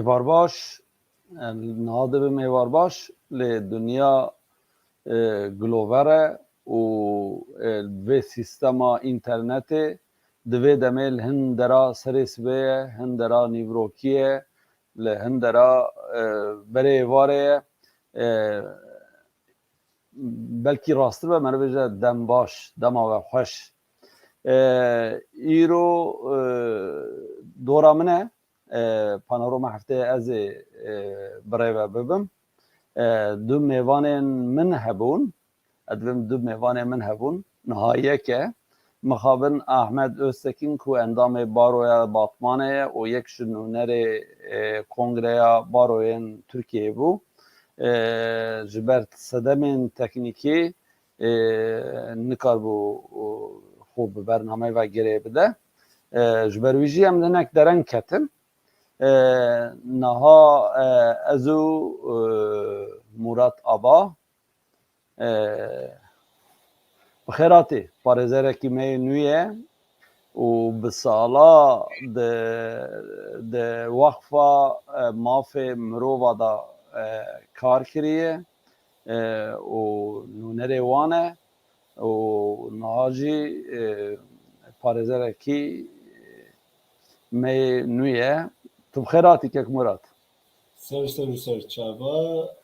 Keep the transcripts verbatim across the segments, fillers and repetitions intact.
Êvar baş, niha dibim êvar baş, lê dinya, e, glover e û, e, vê sîstema înternetê di vê demê li hin dera serê sibê ye, hin dera nîvrokî ye, li hin dera, e, berê êvarê ye. E, belkî rasttir be, me re bêje dem baş, dema we xweş. E, îro, e, dora min e, e, panorama hefteyê ez ê, e, bi rê ve bibim. E, du mêvanên min hebûn, ez dibêm du mêvanên min hebûn, niha yek e. Mixabin Ahmet Öztekin ku endamê Baroya Batmanê ye û yek ji nûnerê, e, Kongreya Baroyên Tirkiyeyê bû. E, ji ber sedemên teknîkî, e, nikaribû, e, xwe bi bernameyê ve girê bide. E, ji ber wî jî em hinek dereng ketin. E, niha, e, ez û, e, Murat Aba, e, bi xêr hatî, parêzerekî me yê nû ye û bi sala di, di Weqfa, e, Mafê Mirova de, e, kar kiriye, e, û nûnerê wan e û niha jî, e, parêzerekî me yê nû ye. Tu bi xêr hatî kek Murat. Ser ser û ser çava.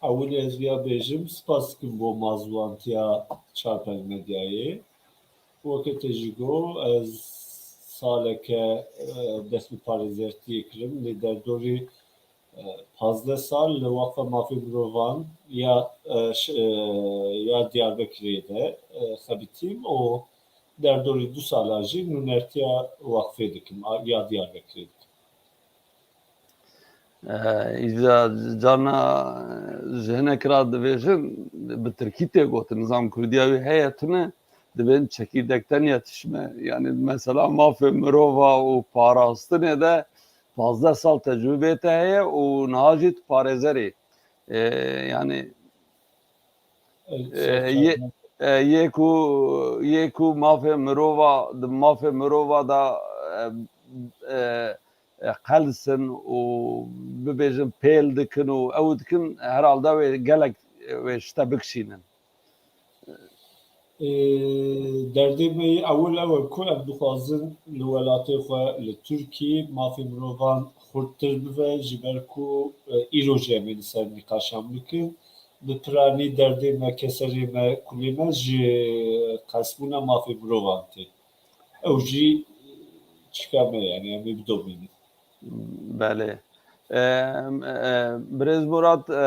Ewilî ez viya bêjim, spas dikim bo mazûwantiya Çarpel Medyayê. Weke te jî got, ez saleke, e, dest bi parêzertiyê kirim, lê derdorî, e, pazdeh sal li Weqfa Mafê Mirovan ya, e, ş-, e, ya Diyarbekirê de, e, xebitîm û derdorî du sala jî nûnertiya weqfê dikim, a, ya Diyarbekirê dikim. Eh, îja carna ji hinek re dibêjin, bi tirkî tê gotin, nizam kurdiya wî heye tune, dibên çekirdekten yetişme. Yani mesela mafê mirova û parastinê de pazdeh sal tecrûbê te heye û niha jî tu parêzerî. Eh, yani, Evet, eh, yê, eh, yê ku, yê ku mafê mirova, di mafê mirova de, eh, eh, e, qelsin û bibêjin pêl dikin û ew dikin, herhalde wê gelek, e, wê ji te bikişînin. E, derdê me yê ewil ew e ku em dixwazin li welatê xwe, li Tirkî, mafê mirovan xurttir bibe, ji ber ku, e, îro jî em ê li ser nîqaşan bikin. Bi piranî derdê me, keserê me, kulê me ji qelsbûna mafê mirovan tê. Ew jî çika me, yani em ê bidomînin. Belê. Em, e, Birêz Murat, e,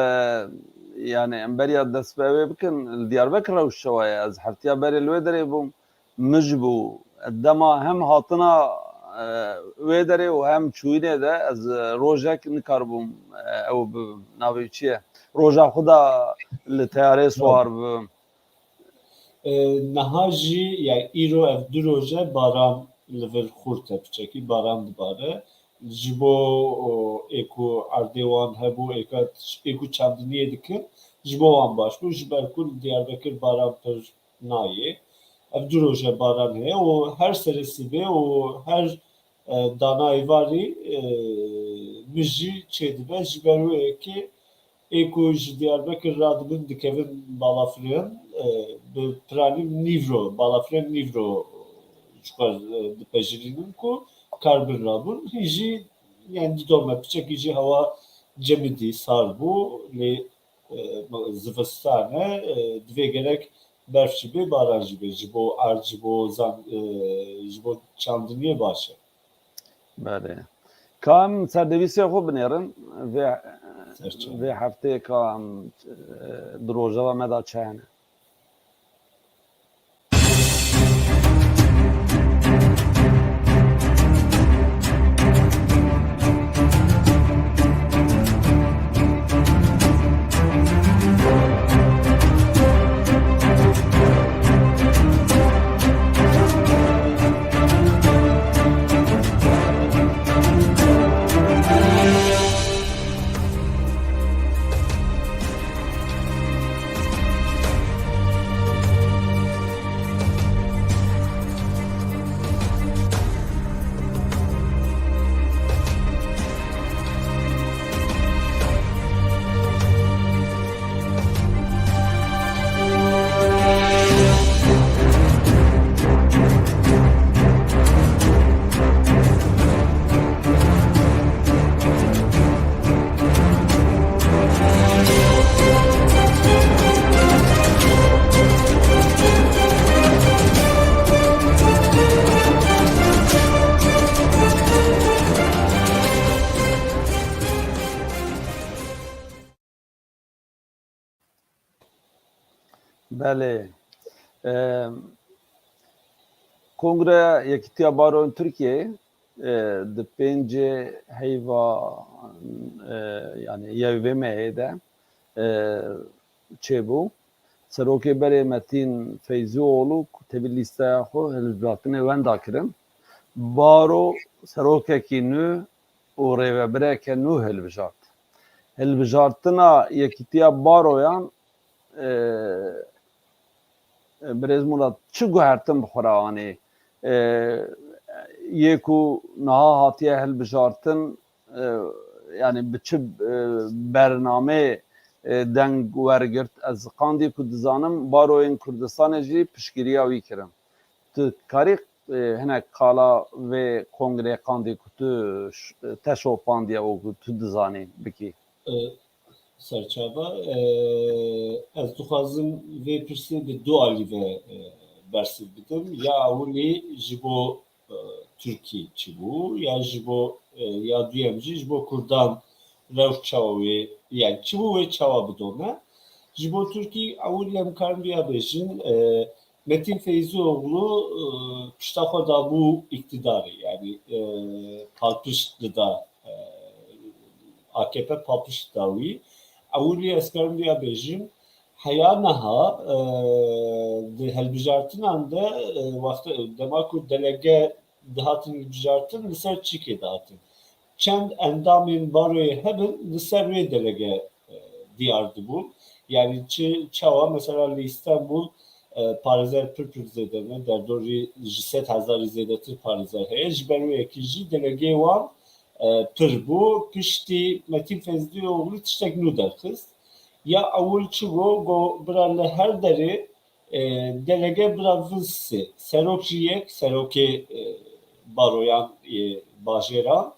yani em beriya dest bi wê bikin, li Diyarbekir rewş çawa ye? Ez heftiya berê li wê derê bûm. Mij bû. Dema hem hatina, e, wê derê û hem çûyînê de ez, e, rojek nikaribûm, e, ew bibim. Navê çi ye? Roja xwe da li teyarê siwar bibim. E, niha jî, yani îro ev du roj e baran li vir xurt e, piçekî baran dibare. Ji bo, o, ê ku erdê wan hebû, ê ka-, ê ku çandiniyê dikin, ji bo wan baş bû. Ji ber ku li Diyarbekir baran pir nayê. Ev du roj e baran heye û her serê sibê û her, e, dana êvarî, e, mij jî çêdibe. Ji ber wê yekê ê ku ji Diyarbekir radibin dikevin balafirên, e, bi piranî nîvro, balafirên nîvro ji xwe, e, dipejirînin ku karbin rabûn. Hîn jî, yani didome piçekî jî hewa cemidî sar bû, lê, e, zivistan e, e, divê gerek berf jî bê, baran jî bê, ji bo erd, ji bo zan-, e, ji bo çandiniyê baş e. Belê. Ka em serdivîsê xwe binêrin, vê, Serçe. Vê hefteyê ka em, e, di rojeva me de çi hene? Belê. E, Kongreya Yekîtiya Baroyên Tirkiyeyê, e, di pêncê heyva, e, yani yewê mehê de, e, çêbû. Serokê berê Metîn Feyzîoğlu ku tevî lîsteya xwe hilbijartinê wenda kirin. Baro serokekî nû û rêvebireke nû hilbijart. Hilbijartina Yekîtiya Baroyan, e, e, Birêz Murat, çi guhertin bi xwe re anî? E, yê ku niha hatiye hilbijartin, e, yani bi çi, e, bernameyê, e, deng wergirt? Ez qandî ku dizanim, baroyên Kurdistanê jî piştgiriya wî kirin. Tu karî, e, hinek qala vê kongreyê qandî ku tu ş-, te şopandiye û ku tu dizanî bikî? E, Serçava, e, ez dixwazim vê pirsê bi du alî ve, e, bersiv bidim. Ya ewilî ji bo, e, Tirkî çi bû, ya ji bo, e, ya duyem jî ji bo Kurdan rewş çawa wê, yani çi bû wê çawa bidome. Ji bo Tirkî ewilî em karin viya bêjin, e, Metîn Feyzîoğlu, e, pişta xwe dabû îktîdarê, yani, e, palpişt dida, e, A K P palpişt da wî. Ewilî ez karim viya bêjim, heya niha, e, di hilbijartinan de, e, wexta, dema ku delege dihatin hilbijartin, li ser çîkê dihatin. Çend endamên baroyê hebin, li ser wê delege, e, diyar dibûn. Yani çi, çawa mesela li Îstanbul, e, parêzer pir pir zêde ne, derdorî ji sed hezarî zêdetir parêzer heye. Ji ber wê yekê jî delegeyê wan, e, pir bû. Piştî Metîn Feyzîoğlu tiştek nû derxist. Ya ewil çi bû? Got, bira li her derê, e, delege bira bibin sê. Serok jî yek, serokê, e, baroyan, e, bajêran.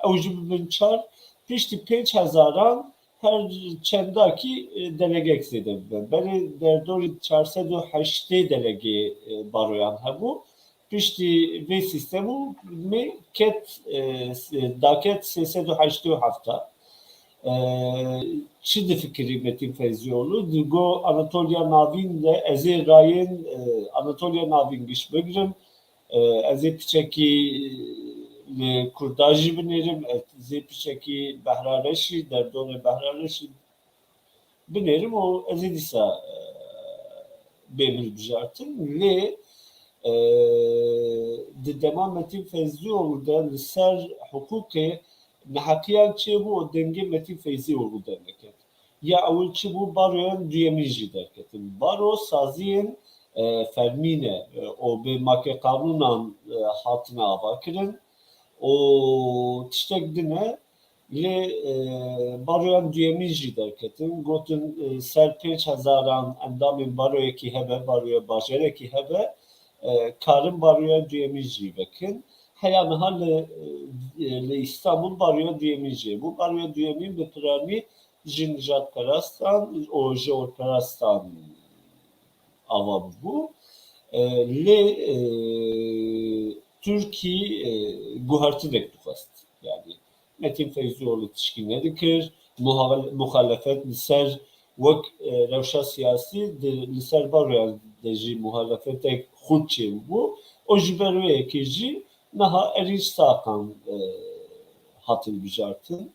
Ew jî bibin çar. Piştî pênc hezaran her çendakî, e, delegek zêde bibe. Berê derdorî çar sed û heştê delegê, e, baroyan hebû. Piştî vê sîstemû me ket, e, s-, daket sê sed û heştê û heft. E, çi difikirî Metîn Feyzîoğlu? Digo Anatoliya Navîn de ez ê rayên, e, Anatoliya Navîn giş bigrim. E, ez ê piçekî li Kurda jî binêrim, ez ê piçekî Behra Reşî, derdorê Behra Reşî binêrim û ez ê dîsa, e, bêm hilbijartin. Lê, e, di dema Metîn Feyzîoğlu de li ser hiqûqê neheqiyan çêbû û dengê Metîn Feyzîoğlu derneket. Ya ewil çi bû? Baroyan duyemîn jî derketin. Baro saziyên, e, fermî ne, e, û bi make qanûnan, e, hatine avakirin. Û tiştek din e, lê, e, baroyan duyemîn jî derketin. Gotin, e, ser pênc hezaran endamên baroyekî hebe, baroya bajarekî hebe, e, karin baroya duyemîn jî vekin. Heya niha li, e, li Îstanbul baroya duyemîn jê bû. Baroya duyemîn bi piranî ji nijadperastan û ji orperastan ava bûbû. E, lê, e, Tirkî, e, guhertinek dixwest. Yani Metîn Feyzîoğlu tişkî nedikir. Muha-, muxalefet li ser wek, e, rewşa siyasî di, li ser baroyan de jî muxalefetek xurt çêbûbû. O ji ber wê yekê jî niha Erînç Sakan, e, hat hilbijartin.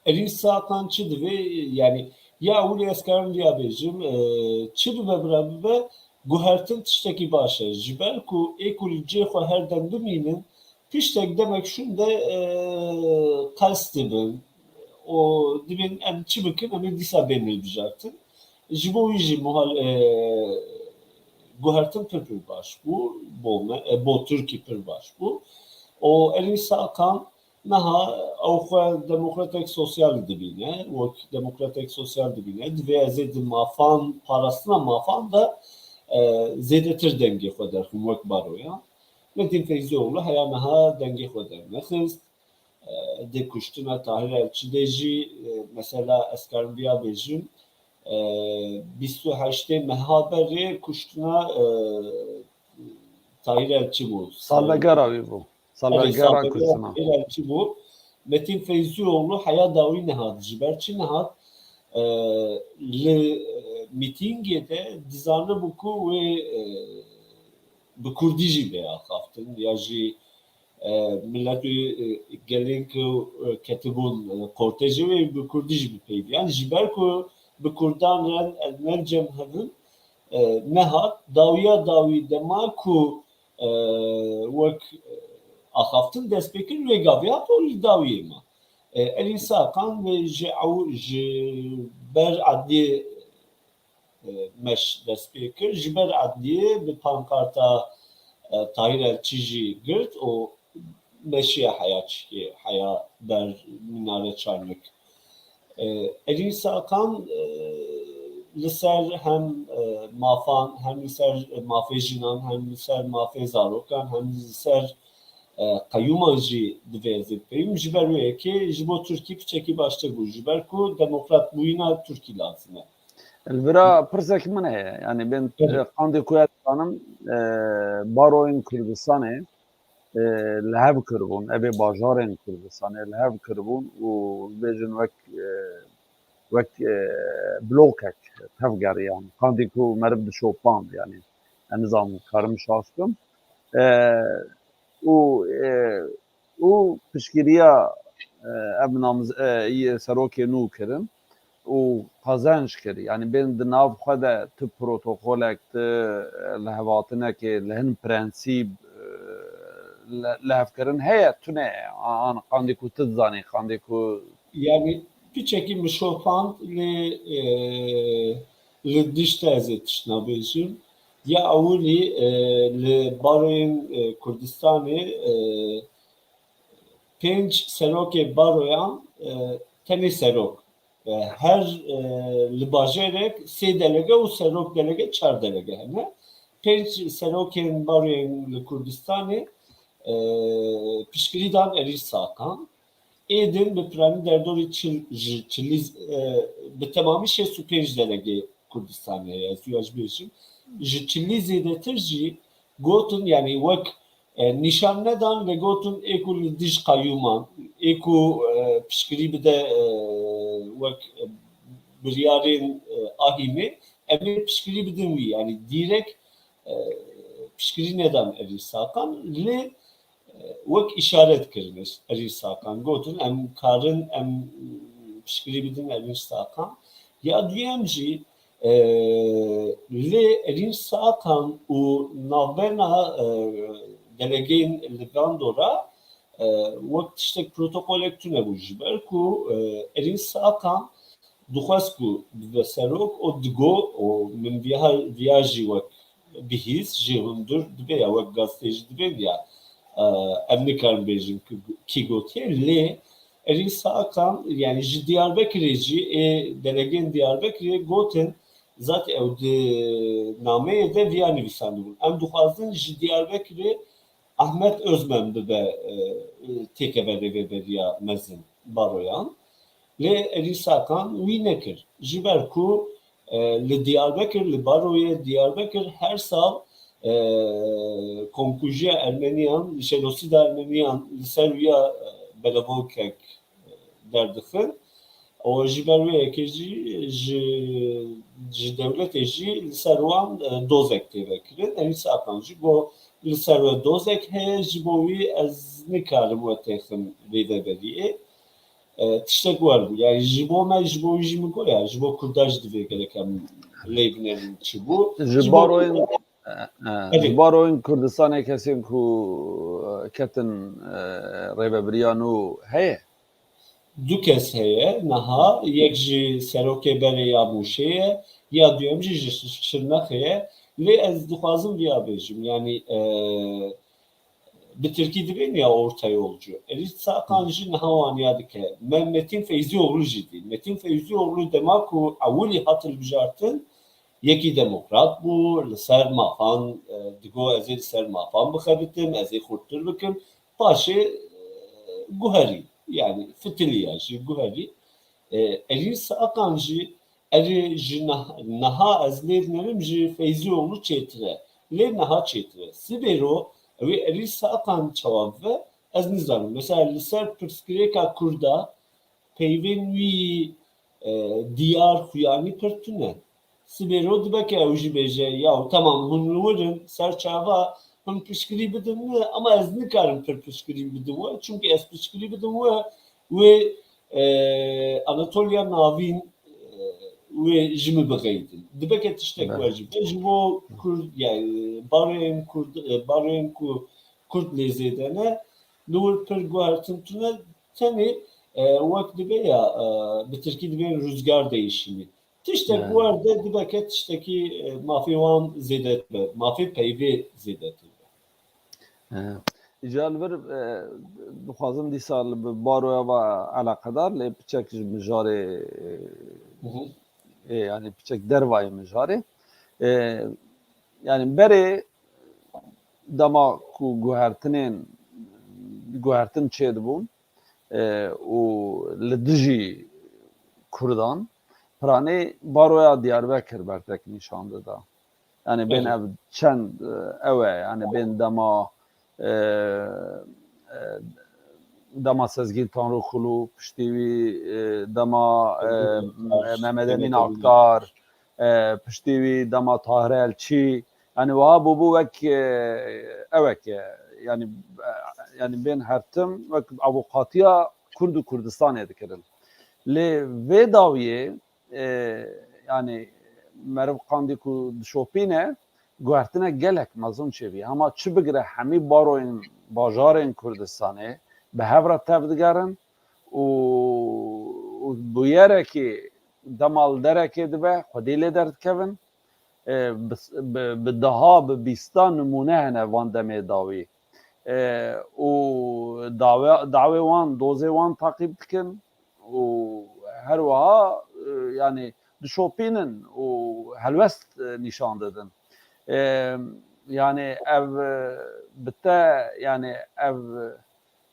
Erînç Sakan çi divê? Yani ya ewilî ez karim viya bêjim, e, çi bibe bira bibe, guhertin tiştekî baş e. Ji ber ku ê ku li cê xwe her dem bimînin, piştek demek şûnde, e, qels dibin. Û dibên em çi bikin, em ê dîsa bên hilbijartin. Ji bo wî jî muhal-, e, guhertin pir pir baş bû, bo me, e, bo Tirkî pir baş bû. Û Erînç Sakan niha ew xwe demokratek sosyal dibîne, wek demokratek sosyal dibîne. Divê ez ê di mafan, parastina mafan de, e, zêdetir dengê xwe derxim wek baroya. Metîn Feyzîoğlu heya niha dengê xwe dernexist. E, di kuştina Tahir Elçî de jî, e, mesela ez karim viya bêjim, e, bîst û heştê meha berê kuştina, e, Tahir Elçî bû. Salvegera wî bû. Salvegera kuştina. Tahir Elçî bû. Metîn Feyzîoğlu heya dawî nehat. Ji ber çi nehat? E, li, e, mîtîngê de dizanibû ku wê, e, bi kurdî jî bê axaftin ya jî, e, milet wê, e, gelên ku, e, ketibûn, e, kortejê wê bi kurdî jî bipeyivî. Yanî ji ber ku bi kurdan re ne cem hebin, e, nehat. Dawiya dawî dema ku, e, wek, e, axaftin dest pê kir, wê gavê hat û li dawiyê ma. E, Elî Sakan ji ew, ji ber edliyê, e, meş dest pê kir. Ji ber edliyê bi pankarta, e, Tahîr Elçî jî girt û meşiye heya çikê, heya ber Minare Çarmik. E, Elî Sakan, e, li ser hem, e, mafan, hem li ser mafê jinan, hem li ser mafê zarokan, hem li ser, e, qeyûman jî divê ez ê bipeyivim. Ji ber wê yekê ji bo Tirkî piçekî baştir bû. Ji ber ku demokrat bûyîna Tirkî lazim e. Li vira pirsek min heye. Yanî bên, Evet. e, qandê ku ez dizanim, e, baroyên Kurdistanê, e, li hev kiribûn. Evê bajarên Kurdistanê li hev kiribûn û bêjin wek, e, wek, e, blokek tevgeriyan. Qandê ku meriv dişopand, yanî, ez nizanim karim şaş bim. E, û, e, û piştgiriya, e, ev namz-, e, yê serokê nû kirin û qazenc kir. Yanî bên di nav xwe de tu protokolek, tu, e, lihevatinekê, li hin prensîb, e, li, lihevkirin heye, tune ye. An, an qandê ku tu dizanî, qandê ku Yanî piçekî min şopand lê, e, li dişt ez ê tiştna bêjim. Ya ewilî, e, li baroyên, e, Kurdistanê, e, pênc serokê baroyan, e, tenê serok. E, her, e, li bajêrek sê delege û serok delege çar delege hene. Pênc serokên baroyên li Kurdistanê, e, piştgirî dan Elî Sakan. Êdin bi planî derdorî çil, ji çilî, e, bi temamî şêst û pênc delegê Kurdistanê heye, ez wî ya jî bêjim. Ji çilî zêdetir jî gotin, yanî wek, e, nîşan nedan, lê gotin ê ku li dij qeyûman, ê ku, e, piştgirî bide, e, wek, e, biryarên, e, ahîmê, em ê piştgirî bidin wî. Yanî dîrek, e, piştgirî nedan Elî Sakan, lê wek îşaret kirin Elî Sakan. Gotin, em karin, em piştgirî bidin Elî Sakan. Ya duyem jî, e, lê Elî Sakan û navbena, e, delegeyên li Gandora, e, wek tiştek protokolek tune bû ji ber ku, e, Elî Sakan dixwest ku bibe serok û digo û min viha, viya jî wek bihîst, jê hundir dibe ya wek gazetê jî dibê ya, e, em nikarin bêjin ku kî gotiye, lê Elî Sakan, yanî ji Diyarbekirê jî, ê delegên Diyarbekirê gotin, zat ew di nameyê de viya nivîsandibûn. Em dixwazin ji Diyarbekirê Ahmet Özmen bibe, e, têkeve rêveberiya mezin baroyan. Lê Elî Sakan wî nekir. Ji ber ku, e, li Diyarbekir, li baroyê Diyarbekir her sal, e, komkujiya Ermeniyan, jenosîda Ermeniyan li ser wî ya, e, belevonkek, e, derdixin. Û ji ber wê yekê jî ji, ji dewletê jî li ser wan, e, dozek tê vekirin. Elî Sakan jî got, li ser we dozek heye, ji bo wî ez nikarim we têxim rêveberiyê. E, tiştek wer bû. Yani ji bo me, ji bo wî jî min got ya, ji bo Kurdan jî divê gerek em lê binêrin çi bû. Ji Ji bo baroyên, e, e, Tabii. ji baroyên Kurdistanê kesên ku, e, ketin, e, rêvebiriya nû heye? Du kes heye niha, yek ji serokê berê ya Mûşê ye, ya duyem jî ji Şirnexê ye. Lê ez dixwazim viya bêjim, yanî, e, bi tirkî dibên ya orta yolcu. Elî Sakan jî niha wan ya dike. Me Metin Feyzîoglu jî dî. Metin Feyzîoglu dema ku ewilî hat hilbijartin, yekî demokrat bû, li ser mafan, e, digo ez ê li ser mafan bixebitim, ez ê xurttir bikim. Paşê, e, guherî, yani fitiliya jî guherî. E, Elî Sakan jî, erê ji nah-, niha ez lê dinerim ji Feyzîoglu çêtir e. Lê niha çêtir e. Sibêro ew ê Elî Sakan çawa bibe, ez nizanim. Mesela li ser pirsgirêka Kurda peyvên wî, e, diyar xuyanî pir tune. Sibê ro dibe ke ew jî bêje, ya temam, hûn li wir in, ser çava, hûn piştgirî bidin min, ama ez nikarim pir piştgirî bidim we, çimkî ez piştgirî bidim we, wê, e, Anatoliya Navîn, e, wê ji min bixeyidin. Dibe ke tiştek Belê. we jî be, ji bo Kurd, yani, baroyên Kurd, e, baroyên ku Kurd lê zêde ne, li wir pir guhertin tune, tenê, e, wek dibe ya, e, bi tirkî dibên rüzgar değişimi. Tiştek Yani. werde dibe ke tiştekî, e, mafê wan zêdetir be, mafê peyvê zêdetir be. E, îca li vir, e, dixwazim dîsa li bi baroya ve eleqedar, lê piçek ji mijarê, Hı hı. e, yani piçek dervayê mijarê. E, yani berê dema ku guhertinên, guhertin çêdibûn, e, û li dijî Kurdan, piranî baroya Diyarbekir bertek nîşan dida. Yani bên Evet. ev çend, e, ew e, yani bên dema, e, e, dema Sezgîn Tanrıkulu, piştî wî, e, dema, e, Mehmet Emin Aktar, e, piştî wî dema Tahir Elçî, yani wiha bûbû wek, e, ewek e, yani, e, yani bên her tim wek avûqatiya Kurd û Kurdistanê dikirin. Lê vê dawiyê, e, yani meriv qandî ku dişopîne, guhertine gelek mezin çêbî. Hema çi bigire hemî baroyên bajarên Kurdistanê bi hev re tev digerin û, û bûyerekê dema li derekê dibe, xwedî lê derdikevin. E, bi, bi, bi deha, bi bîsta nimûne hene van demê dawî. E, û dawe, dawê wan, dozê wan taqîb dikin û her wiha, e, yani dişopînin û helwest, e, nîşan didin. E, yani ev, e, bi te, yani ev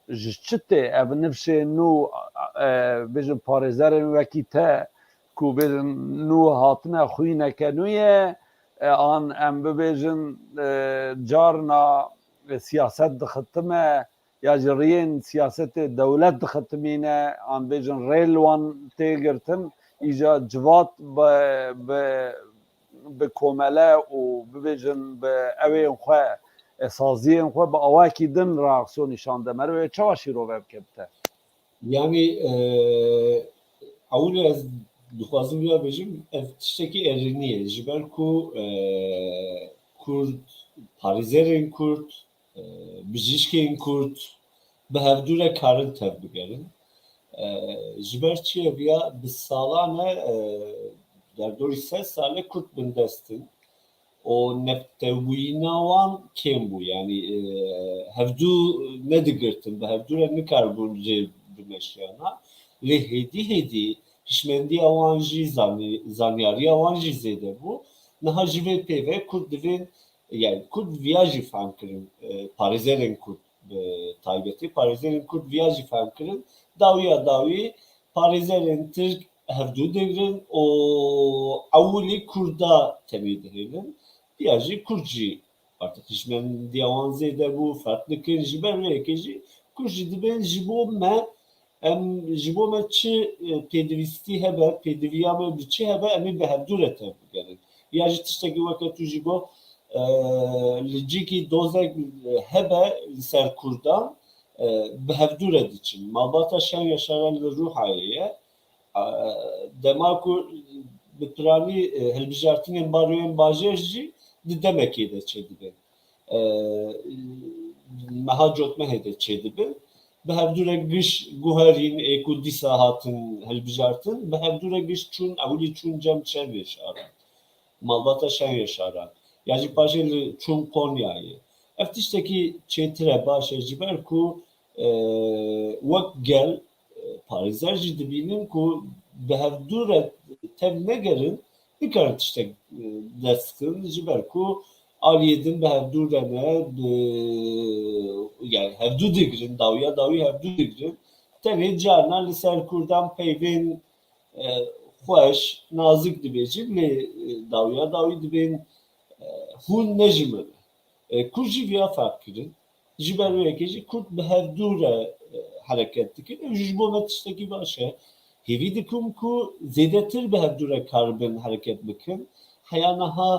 ji çi tê ev nifşê nû, e, bêjin parêzerên wekî te ku bêjin nû hatine xwîneke nû ye, e, an em bibêjin, e, carna, e, siyaset dixitime ya ji riyên siyasetê dewlet dixitimîne, an bêjin rê li wan tê girtin, îca civat bi, bi bi komele û bibêjin bi ewên xwe, e, saziyên xwe bi awakî din reaksiyon nîşan de. Meriv ê çawa şîrove bike bi te? Yanî, e, ewil ez dixwazim ya bêjim, ev tiştekî erênî ye. Ji ber ku, e, Kurd, parêzerên Kurd, e, bijîşkên Kurd bi hevdû re karin tev bigerin. E, ji ber çi ye viya bi salan e, e, derdorî sed sal e Kurd bindest in. O neftewbûyîna wan kêm bû. Yanî, e, hevdû nedigirtin, bi hevdû re nikaribûn rê bimeşiyana. Lê hêdî hêdî hişmendiya wan jî, zanî-, zanyariya wan jî zêde bû. Niha ji vê pê ve Kurd divên Yani Kurd viya jî fehm kirin, e, parêzerên Kurd bi taybetî, parêzerên Kurd viya jî fehm kirin, dawiya dawî parêzerên Tirk hevdû digrin û ewilî Kurda tenê dihêlin. Viya jî Kurd jî artık hişmendiya wan zêde bû, ferq dikin. Ji ber vê yekê jî Kurd jî dibên ji bo me Em ji bo me çi, e, pêdivîstî hebe, pêdiviya me bi çi hebe, em ê bi hevdû re tev bigerin. Ya jî tiştekî weke tu jî got, e, li cîkî dozek, e, hebe li ser Kurdan, e, bi hevdû re diçin. Malbata Şen Yaşaran li Rûhayê ye. E, dema ku bi piranî, e, hilbijartinên baroyên bajêr jî di demekê de çêdibin. e, meha cotmehê de çêdibin. Bi hevdû re giş guherîn, ê ku dîsa hatin hilbijartin, bi hevdû re giş çûn, ewilî çûn cem Şen Yaşaran. Malbata Şen Yaşaran. Ya jî paşê li çûn Konyayê. Ev tiştekî çêtir e, baş e, ji ber ku, e, wek gel, e, parêzer jî dibînin ku bi hevdû re tev negerin, nikarin tiştek, e, dest bixin, ji ber ku aliyê din bi hevdû re ne, bi, yani hevdû digrin, dawiya dawî hevdû digrin. Tenê carna li ser Kurdan peyvên, e, xweş, nazik dibêjin, lê, e, dawiya dawî dibên, e, hûn ne ji min. E, Kurd jî viya ferq kirin. Ji ber wê yekê jî Kurd bi hevdû re, e, hereket dikin. Ew jî ji bo me tiştekî baş e. Hêvî dikim ku zêdetir bi hevdû re karibin hereket bikin. Heya niha,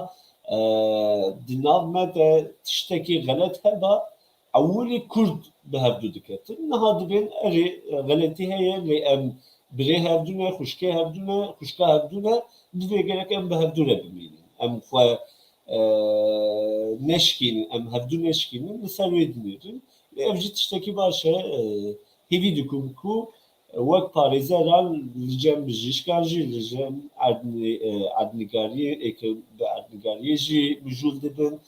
e, di nav me de tiştekî xelet heba, ewilî Kurd bi hevdû diketin. Niha dibên erê, e, xeletî heye, lê em birê hevdû ne, xwişkê hevdû ne, xwişka hevdû ne, divê gerek em bi hevdû re bimînin. Em xwe, e, neşkînin, em hevdû neşkînin, li ser wê dinêrin. Lê ev jî tiştekî baş e. E, hêvî dikim ku wek parêzeran li cem bijîşkan jî, li cem erdni-, e, erdnigariyê, ê ke bi erdnigariyê jî mijûl dibin,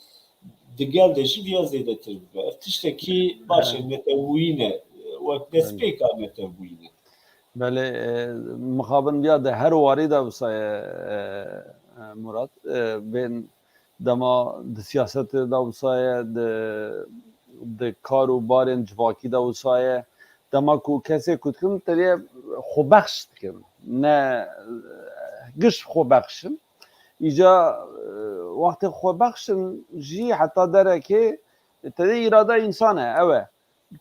di gel de jî viya zêdetir bibe. Ev tiştekî baş e, netewbûyî ne, wek destpêka netewbûyî ne. Belê, e, mixabin viya de her warî de wisa ye, e, e, Murat. E, bên dema di siyasetê de wisa ye, di, di kar û barên civakî de wisa ye. Dema ku kesê ku dikin, tevî xwebexş dikin. Ne, e, giş xwebexş in. Îca, e, wextê xwebexş in jî heta derekê, e, tevî îrada însan e, ew e.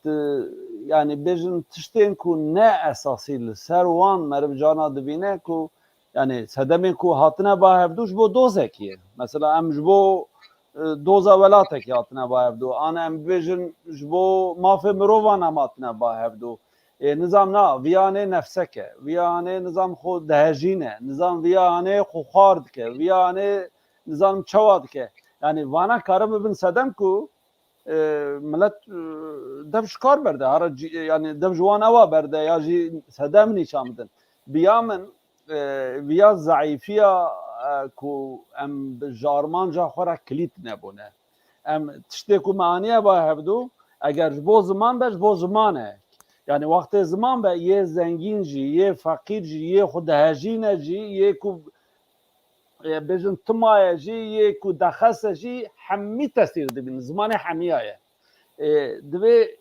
Di, yanî bêjin tiştên ku ne esasî li ser wan meriv cana dibîne ku, yanî sedemên ku hatine ba hevdû ji bo dozekî ye. Mesela em ji bo, e, doza welatekî hatine ba hevdû. An em bibêjin ji bo mafê mirovan em hatine ba hevdû. Ê, nizam na, viyanê nefsek e. Viyanê nizam xwe dihejîne. Nizam viyanê xwe xwar dike. Viyanê nizam çawa dike. Yanî vana karin bibin sedem ku e, milet, e, dev ji kar berde, hara cî-, yani dev ji wan ewa berde ya jî sedem nîşan bidin. Biya min, e, viya zeîfiya, e, ku em bi ji armanca xwe re kilît nebûne. Em tiştê ku me aniye ba hevdû, eger ji bo ziman be, ji bo ziman e. Yani wextê ziman be, yê zengîn jî, yê feqîr jî, yê xwe dihejîne jî, yê ku e, bêjin timaye jî, yê ku dexese jî hemî tesîr dibînin. Zimanê hemiya ye. E, divê,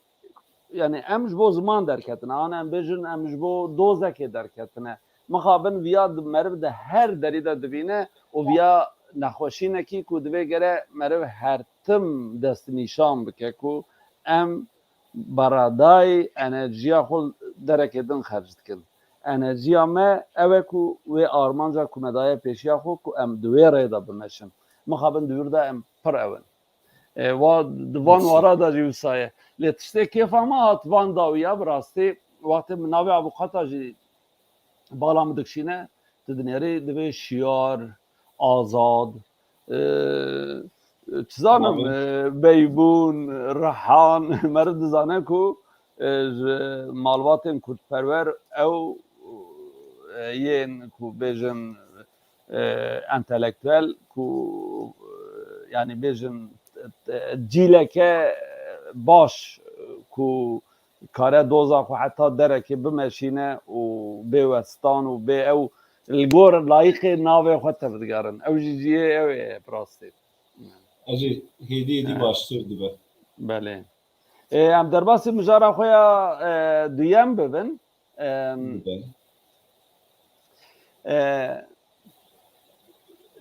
yani em ji bo ziman derketine, an em bêjin em ji bo dozekê derketine. Mixabin viya di meriv de her derî de dibîne û viya nexweşînekî ku divê gere meriv her tim destnîşan bike ku em beradayî enerjiya xwe derekê din xerc dikin. Enerjiya me ew e ku wê armanca ku me daye pêşiya xwe ku em di wê rê de bimeşin. Mixabin di wir de em pir ew in. E, wa, di van wara de jî wisa ye. Lê tiştê kêfa me hat van dawiya bi rastî wextê min navê avûkata jî bala min dikişîne, tu dinêrî divê şiyar, azad, e, çi zanim, e, beybûn, rehan, meriv dizane ku, e, ji malbatên kurdperwer ew, e, yên ku bêjin, e, entelektuel ku, e, yanî bêjin, e, cîleke baş ku kare doza xwe heta derekê bimeşîne û bê westan û bê ew li gor layîqê navê xwe tevdigerin. Ew jî cihê ew ê bi rastî. Erê, hêdî hêdî He. baştir dibe. Belê. Ê, em derbasî mijara xwe ya, e, duyem bibin. Em, Dibe. e,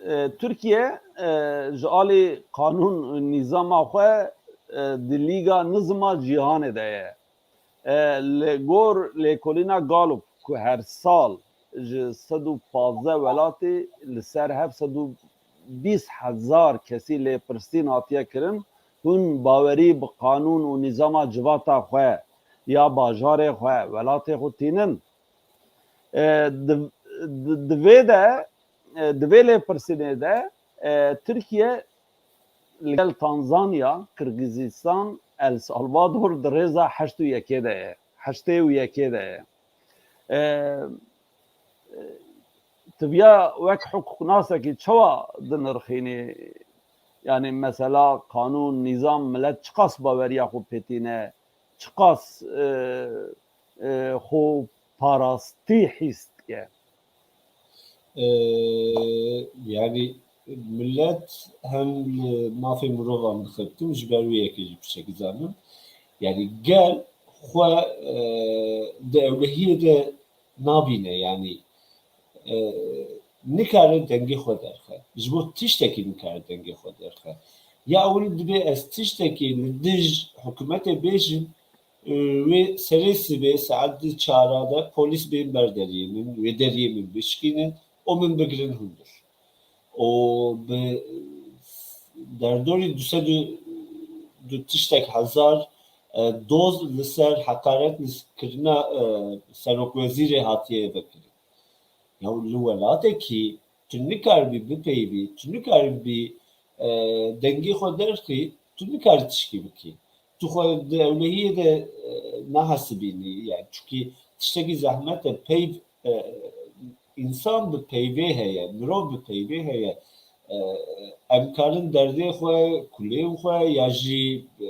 e, Tirkiye, e, ji alî qanûn û nîzama xwe, e, di Lîga Nizma Cîhanê de ye. E, li gor lêkolîna Gallup ku her sal ji sed û pazdeh welatî li ser hev sed û bîst hezar kesî lêpirsîn hatiye kirin, hûn bawerî bi qanûn û nîzama civata xwe ya bajarê xwe, welatê xwe tînin? E, di, di, di vê de, e, di vê lêpirsînê de, e, Tirkiye li gel Tanzanya, Qirgizistan, El Salvador di rêza heşt û yekê de ye. Heştê û yekê de ye. E, e, tu viya wek hiqûqnasekî çawa dinirxînî? Yani mesela qanûn, nîzam, milet çiqas baweriya xwe pê tîne? Çiqas, e, e, xwe parastî hîs dike? E, yani millet hem li mafê mirovan dixebtin, ji ber wê yekê jî piçekî zanim. Yani gel xwe, e, di ewlehiyê de nabîne, yani, e, nikare dengê xwe derxe. Ji bo tiştekî nikare dengê xwe derxe. Ya ewil dibê ez tiştekî li dij hikûmetê bêjim, e, wê serê sibê saet di çara de polîs bên ber deriyê min, wê deriyê min bişkînin û min bigirin hundir. û bi derdorî du sed û du tiştek hezar, e, doz li ser heqaret li kirina, e, serokwezîrê hatiye vekirin. Ya li welatekî tu nikaribî bipeyivî, tu nikaribî, e, dengê xwe derxî, tu nikarî tişkî bikî. Tu xwe di ewlehiyê de, e, nahesibînî. Yani çunkî tiştekî zehmet e, peyv, e, însan bi peyvê heye, mirov bi peyvê heye. E, em karin derdê xwe, kulên xwe ya jî, e,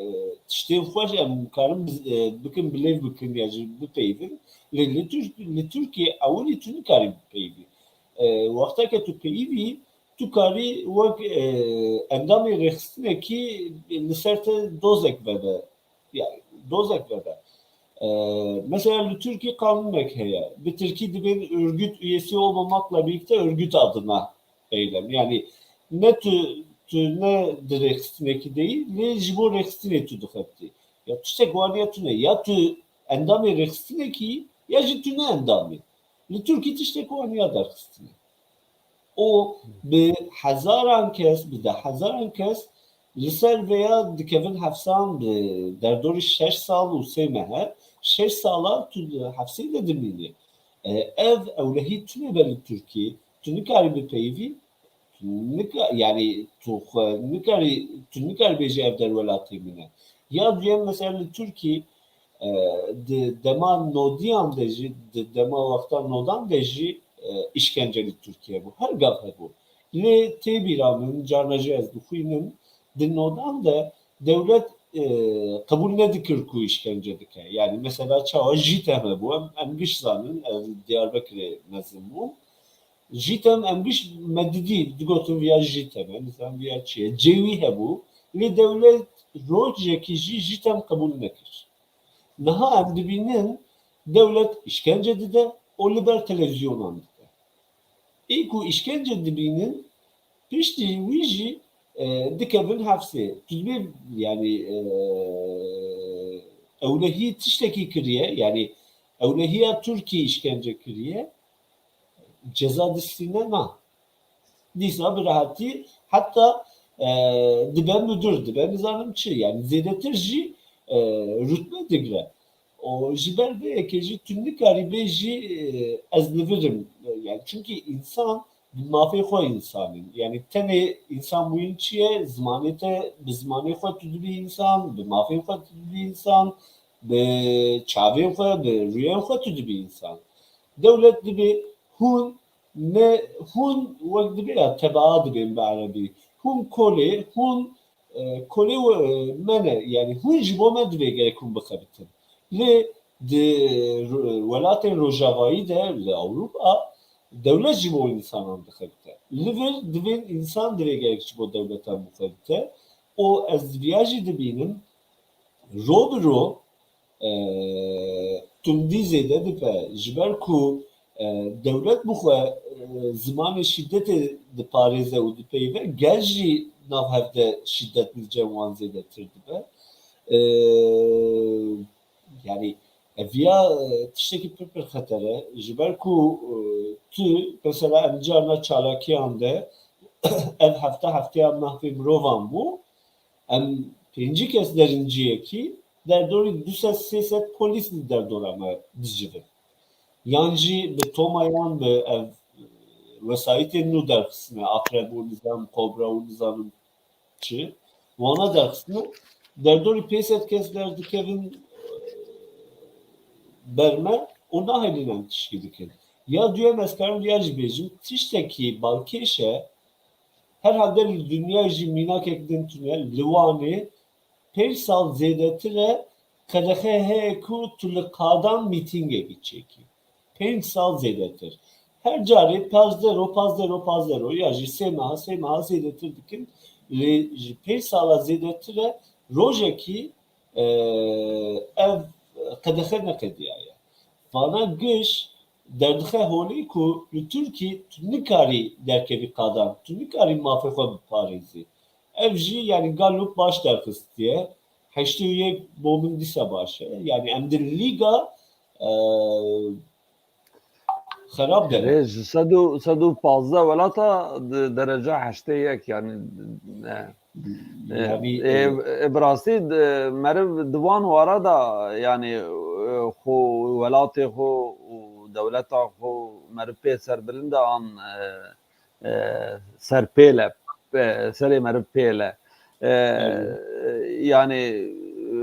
tiştên xwe jî em karin biz-, e, bikin, bilêv bikin ya jî bipeyvin. Lê li Tirk-, li Tirkiyê ewilî tu nikarî bipeyvî. E, wexteke tu peyivî, tu karî wek, e, endamê rêxistinekî li ser te dozek vebe. Yani dozek vebe. E, mesela li Tirkî qanûnek heye. Bi Tirkî dibên örgüt üyesi olmamakla birlikte örgüt adına eylem. Yani ne tu, tu ne di rêxistinekî deyî, lê ji bo rêxistinê tu dixebitî. Ya tiştek waniya tune. Ya tu endamê rêxistinekî, ya jî tu ne endamî. Li Tirkî tiştek waniya derxistine. Û bi hezaran kes, bi deh hezaran kes li ser vêya dikevin hefsan bi derdorî şeş sal û sê mehe, şeş sala tu di hefsê de dimînî. E, ev ewlehî tune be li Tirkiyê, tu nikarî bipeyivî, tu nika-, yani tu xwe nikarî, tu nikarî bêjî ev der welatê min e. Ya duyem mesela li Tirkiyê, e, di dema nodiyan de jî, di dema wexta nodan de jî, e, îşkence li Tirkiye bû. Her gav hebû. Lê tê bîra min, carna jî ez dixwînim, di nodan de dewlet, e, qebûl nedikir ku îşkence dike. Yani mesela çawa JÎTEM hebû, em, em giş zanin, ez Diyarbekirê mezin bûm. JÎTEM em giş me didî, digotin viya JÎTEM e, nizanim viya çi ye. Cêwî hebû, lê dewlet rojekî jî JÎTEM qebûl nekir. Niha em dibînin dewlet îşkence dide û li ber televîzyonan dide. Ê ku îşkence dibînin, piştî wî jî, e, dikevin hefsê. Tu dibê, yani, e, ewlehî tiştekî kiriye, yani ewlehiya Tirkî îşkence kiriye, ceza distîne na. Dîsa bi rehetî heta, e, dibe müdür, dibe nizanim çi. Yani zêdetir jî, e, rutbe digre. O ji ber vê yekê jî tu nikarî bêjî, e, ez li vir im. E, yani çünkü insan bi mafê xwe însan in. Yani tenê însan bûyîn çi ye? Zimanê te, bi zimanê xwe tu dibî însan, bi mafê xwe tu dibî însan, bi çavên xwe, bi rûyên xwe tu dibî însan. Dewlet dibê hûn ne, hûn wek dibê ya tebaa dibên bi erebî. Hûn kolê, hûn, e, kolê we, e, me ne. Yani hûn ji bo me divê gerek hûn bixebitin. Lê di ro-, welatên rojavayî de, li Ewropa, dewlet ji bo însanan dixebite. Li vir divên însan divê gerek ji bo dewletan bixebite. Û ez viya jî dibînim, ro bi ro, e, tundî zêde dibe. Ji ber ku, e, dewlet bixwe, e, zimanê şîdetê diparêze û dipeyve, gel jî nav hev de şîdet li cem wan zêdetir dibe. E, yani, ev ya, e, tiştekî pir pir xeter e. Ji ber ku, e, tu, mesela em carna çalakiyan de ev hefte hefteya mafê mirovan bû, em pêncî kes derinciyekî derdorî du sed sê sed polîs li derdora me dicivin. Yan jî bi tomayan, bi ev wesayîtên nû derxistine, akreb û nizam, kobra û nizanim çi, wana derxistine. Derdorî pênc sed kes derdikevin ber me û nahêlin em tişkî dikin. Ya duyem ez karim ya jî bêjim, tiştekî balkêş e, herhalde li dinyayê jî mînakek din tune, li Wanê pênc sal zêdetir e qedexe heye ku tu li qadan mîtîngekî çêkî. Pênc sal zêdetir. Her carê pazdeh ro, pazdeh ro, pazdeh ro ya jî sê meha, sê meha zêdetir dikin. Lê ji pênc sala zêdetir e rojekî, e, ev qedexe neqediyaye. Vana giş derdixe holê ku li Tirkî tu nikarî derkevî qadan, tu nikarî mafê xwe biparêzî. Ev jî, yani, Gallup baş derxistiye. Heştê û yek bo min dîsa baş e. Yani em di lîga, e, Xerab dere. Rê ji sed û, sed û pazdeh welata di dereca heştê yek, yani, ne. Yani, Ê, ê, bi rastî di, meriv di van wara da, yani, e, xwe welatê xwe û dewleta xwe meriv pê serbilind e an, e, e, serpêl e, e, serê meriv pêl e. E, Evet. Yani, e,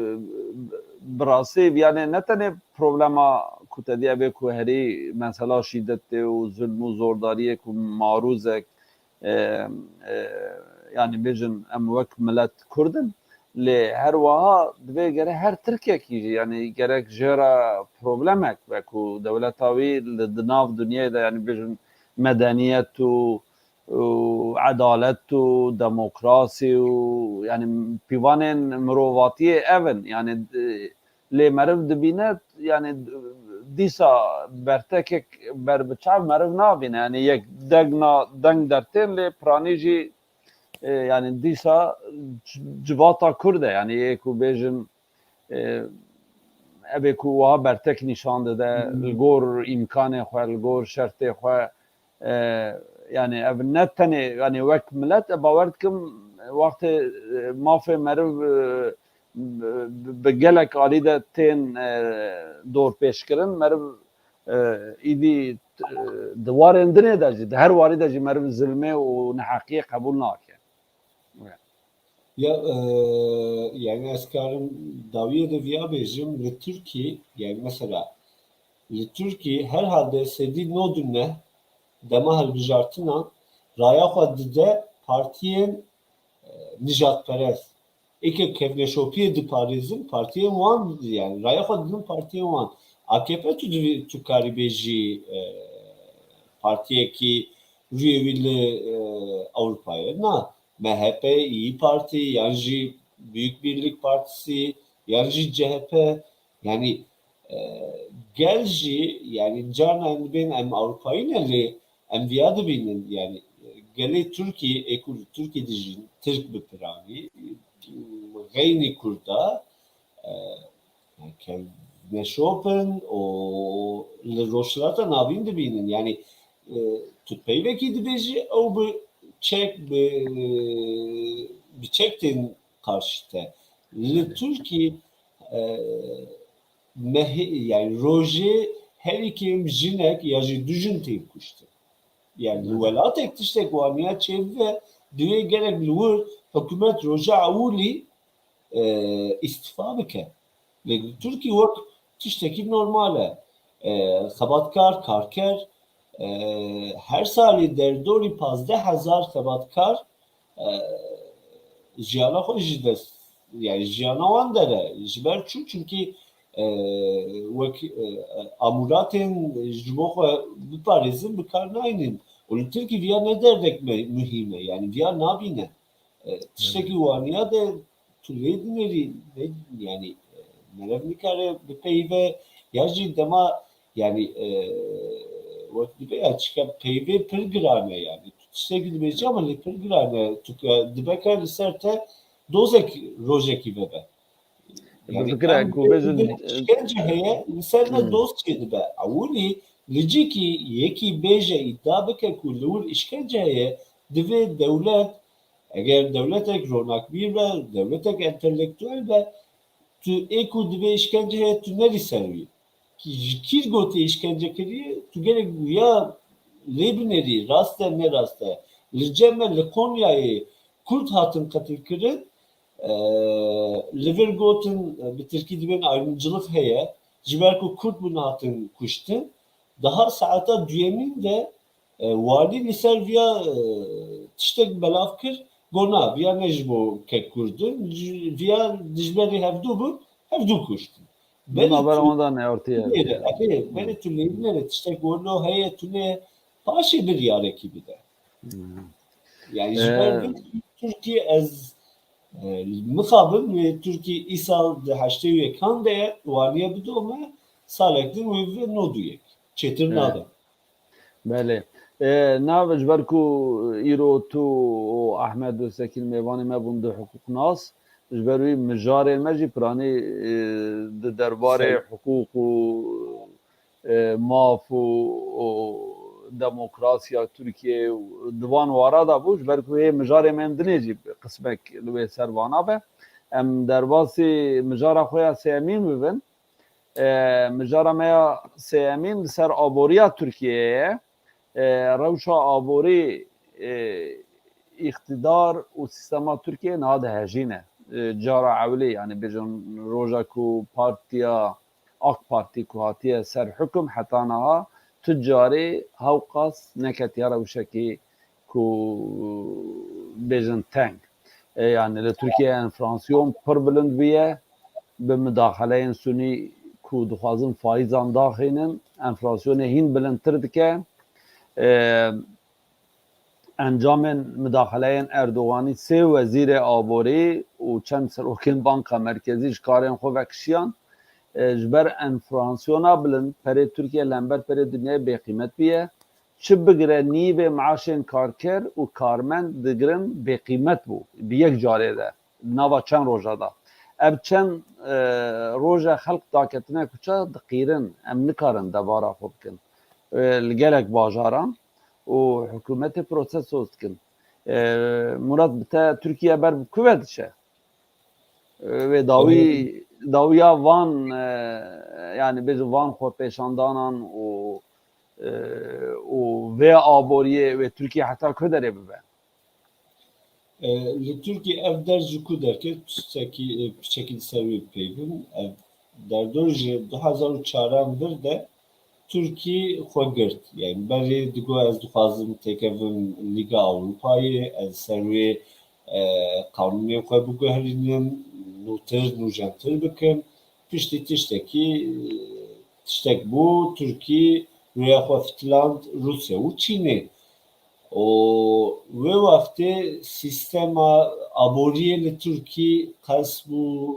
bi rastî, yani, ne tenê problema ku te diye bê ku herî mesela şîdetê û zulm û zordariyê ku marûzek, e, e, yani, bêjin em wek milet Kurd in, lê her wiha divê gere her Tirkekî jî, yani, gerek jê re problemek be ku dewleta wî li di nav dinyayê de, yani, bêjin medeniyet û, û edalet û demokrasî û, yani, pîvanên mirovatiyê ev in. Yani, e, lê meriv dibîne, yani, dîsa bertekek ber bi çav meriv nabîne. Yani, yek deng na, deng dertên lê piranî jî, e, yani, dîsa c-, civata Kurd e. Yani, yê ku bêjin, e, evê ku wiha bertek nîşan dide, li gor îmkanê xwe, li gor şertê xwe, e, yani, ev ne tenê, yani, wek milet, e, bawer dikim, wextê, e, mafê meriv, e, bi, bi gelek alî de tên, e, dorpêçkirin, meriv, e, îdî, e, di warên dinê de jî, di her warî de jî meriv zilmê û neheqiyê qebûl nake. Ya, e, yani ez karim dawiyê de viya bêjim, li Tirkî, yani mesela, li Tirkî herhalde sedî nod û neh dema hilbijartina raya xwe dide partiyên, e, nijadperest. Êkê kevneşopiyê diparêzin, partiyên wan, yani raya xwe didin partiyên wan. A K P tu divî, tu karî bêjî, e, partiyekî rûyê wî li, e, Ewropayê. Na, M H P, İYİ Parti, yan jî Büyük Birlik Partisi, yan jî C H P. Yani, e, gel jî, yani carna em dibên em Ewropayî ne lê em viya dibînin, yani, e, gelê Tirkî, ê ku li Tirkî dijîn, Tirk bi piranî, xeynî Kurda, e, kevneşop in û li Rojhilata Navîn dibînin. Yani, e, tu peyvekî dibêjî, ew bi çek, bi, bi çek tên karşî te. Li Tirkî, e, mehê, yani rojê herî kêm jinek ya jî du jin tên kuştin. Yani li welatek tiştek waniya çêbibe, divê gerek li wir hikûmet roja ewilî, e, îstifa bike. Lê li Tirkî wek tiştekî normal e. E, xebatkar, karker, e, her salî derdorî pazdeh hezar xebatkar, e, jiyana xwe ji dest, yani jiyana wan dere. Ji ber çû, çunkî, e, wek, e, amûratên ji bo xwe biparêzin bi kar nayînin. Û li Tirkî viya ne derdek me-, muhîm e, yani viya nabîne. E, tiştekî waniya de tu lê dinêrî, ne, yani, e, meriv nikare bipeyive, ya jî dema, yani, e, wek dibe ya çika peyvê pir giran e, yani. Tu tiştekî dibêjî ama lê pir giran e. Tu ke-, dibe ke li ser te dozek rojekî vebe. Bi fikra ku bêjin, îşkence heye, li ser me doz çêdibe. Ewilî li cîkî yekî bêje îdia bike ku li wir îşkence heye, divê dewlet, eger dewletek ronakbîr be, dewletek entelektuel be, tu ê ku divê îşkence heye, tu nerî ser wî. Kî-, ji kîr gotê îşkence kiriye, tu gerek ya lê binêrî, rast e, ne rast e. Li cem me li Konyayê Kurd hatin qetilkirin, e, li vir gotin, e, bi tirkî dibên ayrımcılık heye, ji ber ku Kurd bûn hatin kuştin. Daha saeta duyemîn de, e, walî li ser viya, e, tiştek belav kir, got na, viya ne ji bo kek Kurd in, ji, viya dijberê hevdû bûn, hevdû kuştin. Belê Navbera tu wan de neyartiye. Nere, erê, belê tu lê nere, tiştek wilo heye, tu lê paşê biryarekî bide. Yani ji ber Ee, vê Tirkî ez, e, mixabin wê Tirkî îsal di heştê û yekan de waniye bidome, salek din wê bibe nod û yek. Çêtir Evet. Nabe. Belê. E, nav ji ber ku îro tu û Ahmed û Sekîn mêvanê me bûn du hiqûqnas, ji ber wî mijarên me jî piranî, e, di derbarê Sey. hiqûq û, e, maf û, û demokrasiya Tirkiyeyê û di van wara de bû, ji ber ku hê mijarê me yên dinê jî qismek li wê ser vana be. Em derbasî mijara xwe ya sêyemîn bibin. E, mijara me ya sêyemîn li ser aboriya Tirkiyeyê ye. E, rewşa aborî, e, îqtidar û sîstema Tirkiyeyê niha dihejîne. E, cara ewilê, yani bêjin roja ku partiya AK Partî ku hatiye ser hukum heta niha tu carê hewqas neketiye rewşekî ku bêjin teng. E, yani li Tirkiye enflasyon pir bilind bûye, bi mudaxileyên sunî ku dixwazin faîzan daxînin, enflasyonê hîn bilindtir dike. E, Encamên mudaxileyên Erdoganî, sê wezîrê aborî û çend serokên Banka Merkezî ji karên xwe vekişiyan. E, ji ber enflasyona bilind perê Tirkiye li hember perê dinyayê bêqîmet bûye. Çi bigire nîvê maaşên karker û karmend digirin bêqîmet bû bi yek carê de, nava çend roja de. Ev çend, e, roja xelk daketine kuça diqîrin. Em nikarin debara xwe bikin. E, li gelek bajaran û hikûmetê protesto dikin. E, Murat, bi te Tirkiye ber bi ku ve diçe? E, wê dawî, dawiya van, e, yani bêjin van xwepêşandanan û, e, û vê aboriyê wê Tirkiye heta ku derê bibe? E, li Tirkiye ev der ji ku derket, piçekî, e, piçekî li ser wê peyvim. Ev derdor ji du hezar û çaran vir de Tirkî xwe girt. Yani berê digo ez dixwazim têkevim Lîga Ewropayê, ez ser wê, e, qanûnê xwe biguherînim, nûtir, nûjentir bikim. Piştî tiştekî, e, tiştek bû, Tirkî rûya xwe fitiland Rûsya û Çînê. Û wê wextê sîstema aboriyê li Tirkî qels bû,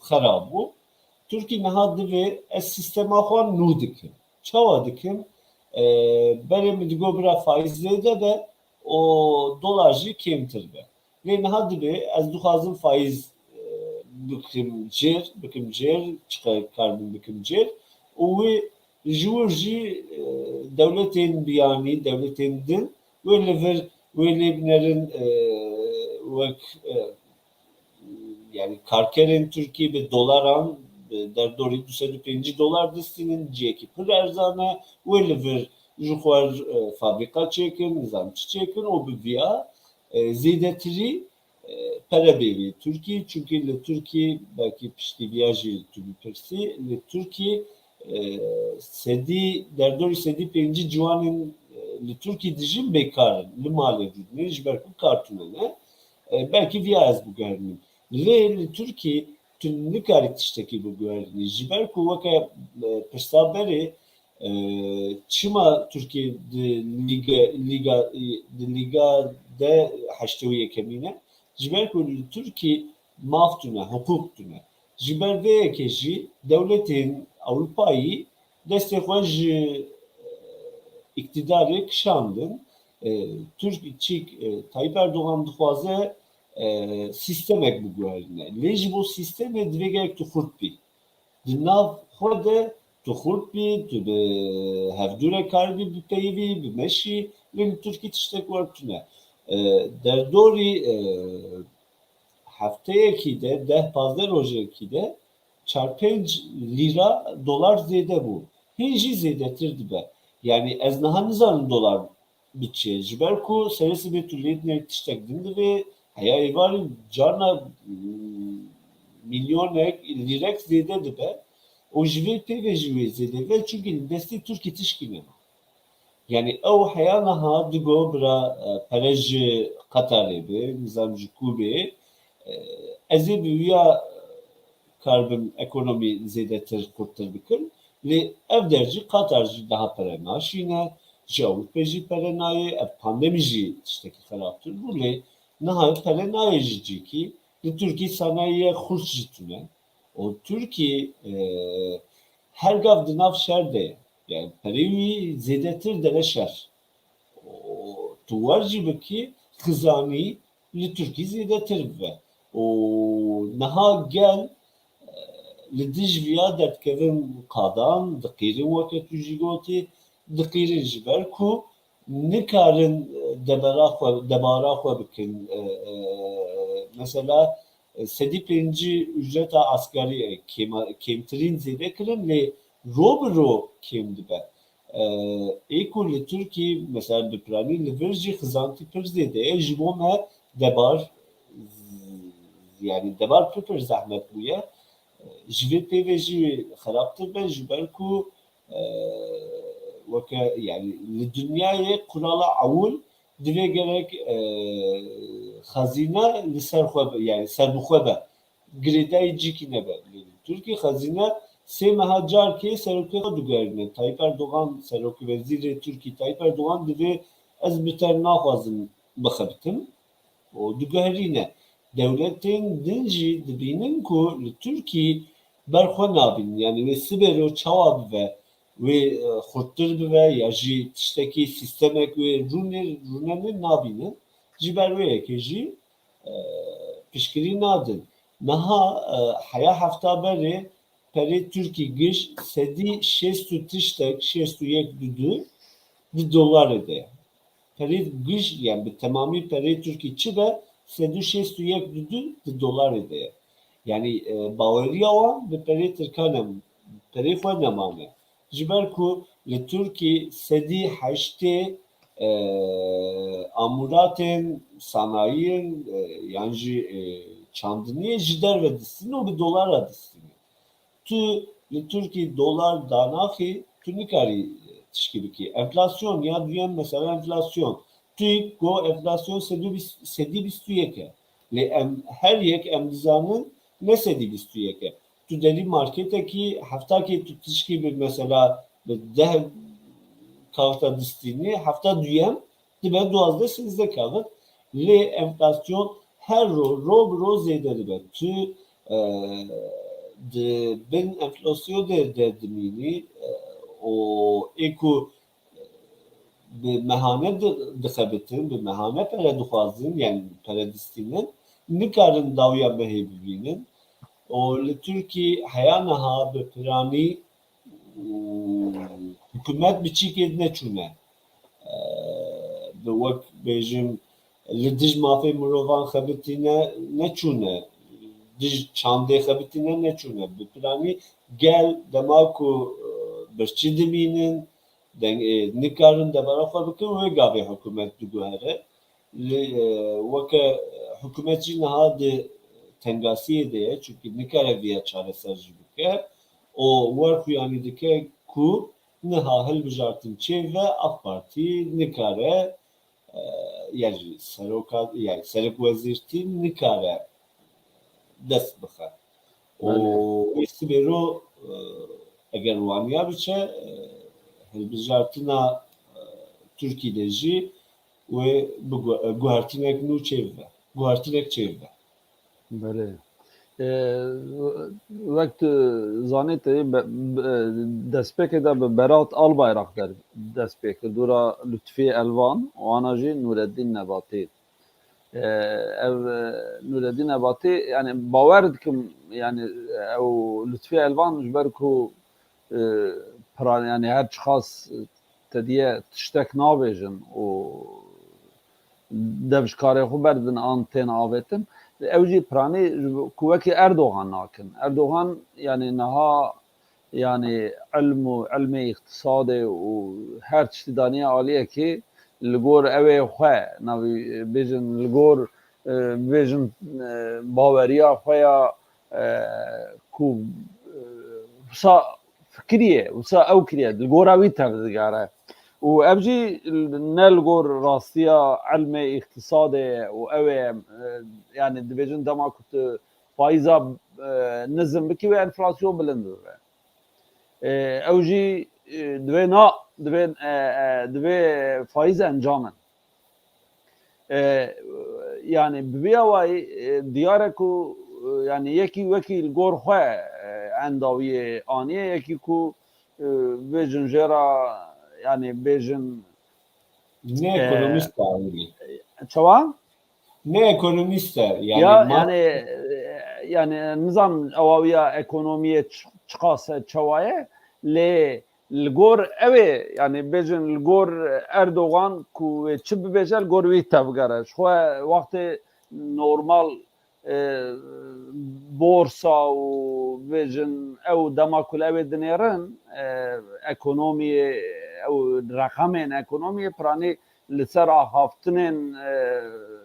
xerab bû. Tirkî niha divê ez sîstema xwe nû dikim. Çawa dikim? E, berê min digo bira faîz zêde be û dolar jî kêmtir be. Lê niha dibê ez dixwazim faîz, e, bikim jêr, bikim jêr, çiqas karibim bikim jêr. Û wê ji wir jî, e, dewletên biyanî, dewletên din wê li vir, wê lê binerin, e, wek, e, yani karkerên Tirkî bi dolaran, bi derdorî du sed û pêncî dolar distînin, ciyekî pir erzan e, wê li vir ji xwe, e, fabrîka çêkin, nizam çi çêkin û bi viya, e, zêdetirî, e, pere bê vê Tirkî, çunkî li Tirkî, belkî piştî viya jî tu bipirsî, li Tirkî, e, sedî, derdorî sedî pêncî ciwanên, e, li Tirkî dijîn bêkar in, li malê didinê, ji ber ku kar tune ne. E, belkî viya ez biguherînim. Lê li Tirkî tu nikarî tiştekî biguherînî. Ji ber ku weke, e, pirsa berê, e, çima Tirkiye di lîge-, lîga-, di lîga de heştê û yekemîn e? Ji ber ku li Tirkî maf tune, hiqûq tune. Ji ber vê yekê jî dewletên Ewropayî destê xwe ji, e, îktidarê kişandin. E, Tirk-, çîk, e, Tayyip Erdogan dixwaze, e, sîstemek biguherîne. Lê ji bo sîstemê divê gelek tu xurt bî. Di nav xwe de tu xurt bî, tu bi hevdû re karibî bipeyivî, bimeşî, lê li Tirkî tiştek wer tune. E, derdorî, e, hefteyekî de, deh pazdeh rojekî de çar pênc lîra dolar zêde bû. Hîn jî zêdetir dibe. Yani ez niha nizanim dolar bi çi ye. Ji ber ku serê sibê tu lê dinê tiştek din divê, heya êvarî carna, mm, milyonek, lîrek zêde dibe û ji vê pê ve jî wê zêde dibe, çunkî li destê Tirkî tişkî nema. Yani ew heya niha digo bira, e, pere ji Qatarê be, nizam ji ku be, e, ez ê bi wîya karibim ekonomî zêdetir xurttir bikim. Lê ev der jî Qatar jî daha pere naşîne, ji Ewropê jî pere nayê, ev pandemî jî tiştekî xerabtir bû, lê niha pere nayê ji cîkî, li Tirkî sanayiye xurt jî tune. Û Tirkî, e, her gav di nav şer de ye. Yani perê wî zêdetir dere şer. Û tu wer jî bikî, xizanî li Tirkî zêdetir bibe. Û niha gel, e, Li dij viya derdikevin qadan, diqîrin weke tu jî gotî, diqîrin ji ber ku nikarin, e, debara xwe, debara xwe bikin. E, e, mesela, e, sedî pêncî ücreta asgarî, e, kêma-, kêmtirîn zêde kirin, lê ro bi ro kêm dibe. E, ê ku li Tirkî, mesela bi piranî li vir jî xizantî pir zêde ye, ji bo me debar, yani debar pir pir zehmet bûye. Ji vê pê ve jî xerabtir be, ji ber ku, e, weke, yani li dinyayê qurala ewil divê gerek, e, xezîne li ser xwe be, yani serbixwe be. Girêdayî cîkî nebe. Li Tirkî xezîne sê meha carkê serokê xwe diguherîne. Tayyip Erdogan, serokê wezîrê Tirkî Tayyip Erdogan divê ez bi te naxwazim bixebitim û diguherîne. Dewletên din jî dibînin ku li Tirkî berxwe nabînin. Yani wê sibê ro çawa bibe, wê, e, xurttir bibe ya jî tiştekî sîstemek wê rûnê, rûnenê nabînin. Ji ber wê yekê jî, e, piştgirî nadin. Niha, e, heya hefta berê perê Tirkî giş sedî şêst û tiştek, şêst û yek du du di dolarê de ye. Perê giş, yani bi temamî perê Tirkî çi be, sed û şêst û yek du du di dolarê de ye. Yani, e, baweriya wan bi perê Tirkan em, perê xwe nemane. Ji ber ku li Tirkî sedî heştê, e, amûratên sanayiyên, e, yan jî, e, çandiniyê ji derve distînin û bi dolara distînin. Tu li Tirkî dolar danaxî, tu nikarî tişkî bikî. Enflasyon ya duyem, mesela enflasyon. TÜİK got enflasyon sedî bîst, sedî bîst û yek e. Lê em her yek em dizanin ne sedî bîst û yek e. Tu derî marketekî heftakê tu tişkî bi mesela bi deh kaxta distînî, hefta duyem dibe duwazdeh sêzdeh kaxit. Lê enflasyon her ro, ro bi ro zêde dibe. Tu, e, di bin enflasyonê de, de dimînî, e, û ê ku bi mehane di-, dixebitin, bi mehane pere dixwazin, yani pere distînin, nikarin dawiya mehê bibînin. Û li Tirkî heya niha bi piranî, û hikûmet bi çîkê neçûne. E, bi wek bêjim, li dij mafê mirovan xebitîne neçûne, dij çandê xebitîne neçûne. Bi piranî gel dema ku, e, birçî dimînin, deng, e, nikarin debara xwe bikin, wê gavê hikûmet diguhere. Lê, e, weke hikûmet jî niha di tengasiyê de ye, çunkî nikare viya çareser jî bike. Û wer xuyanî dike ku niha hilbijartin çêve, AK Partî nikare, e, ya jî seroka, yani serokwezîrtî nikare dest bixe. Û Belê. Wê sibê ro, e, eger waniya biçe, e, hilbijartina, e, Tirkî de jî wê bi gu-, e, guhertinek nû çêbibe. Guhertinek çêbibe. Belê. E, wek tu zanî, te be-, be-, destpêkê de bi Berat Albayrak der-, dest pê kir, dûra Lutfî Elvan û ana jî Nûreddîn Nebatî. E, ev, e, Nûreddîn Nebatî, yani bawer dikim, yani ew Lutfî Elvan ji ber ku, e, piran, yani her çiqas te diye tiştek nabêjin û dev ji karê xwe berdin an tên avêtin. Ew jî piranî ji bo-, ku wekî Erdogan nakin. Erdogan, yani niha, yani ilm û ilmê îqtisadê û her tiştî daniye aliyekî li gor ew ê xwe, navî bêjin li gor, e, bêjin, e, baweriya xwe ya, e, ku, e, wisa fikiriye, wisa ew kiriye, li gora wî tevdigere. Û ev jî ne li gor rastiya ilmê îqtisadê û ew ê, e, yani dibêjin dema ku tu faiza, e, nizm bikî wê enflasyon bilind bibe. E, ew jî, e, divê na, divê, e, e, divê faiz encam in. E, yani bi vî awayî, e, diyar e ku, e, yani yekî wekî li gor xwe, e, endawiyê aniye, yekî ku, e, bêjin jê re, yani bêjin, ne, e, ekonomîst e, çawa? Ne ekonomîst e, yani ya, ma- yani, e, Yani nizam ewawiya ekonomiyê çiqas çawa ye, lê li gor ew ê, yani bêjin li gor Erdogan ku wê çi bibêje, li gor wî tevgere. Ji xwe wextê normal e, borsa û bêjin ew dema ku li ew ê dinêrin, e, ekonomiyê, ew reqemên ekonomiyê piranî li ser axaftinên, e,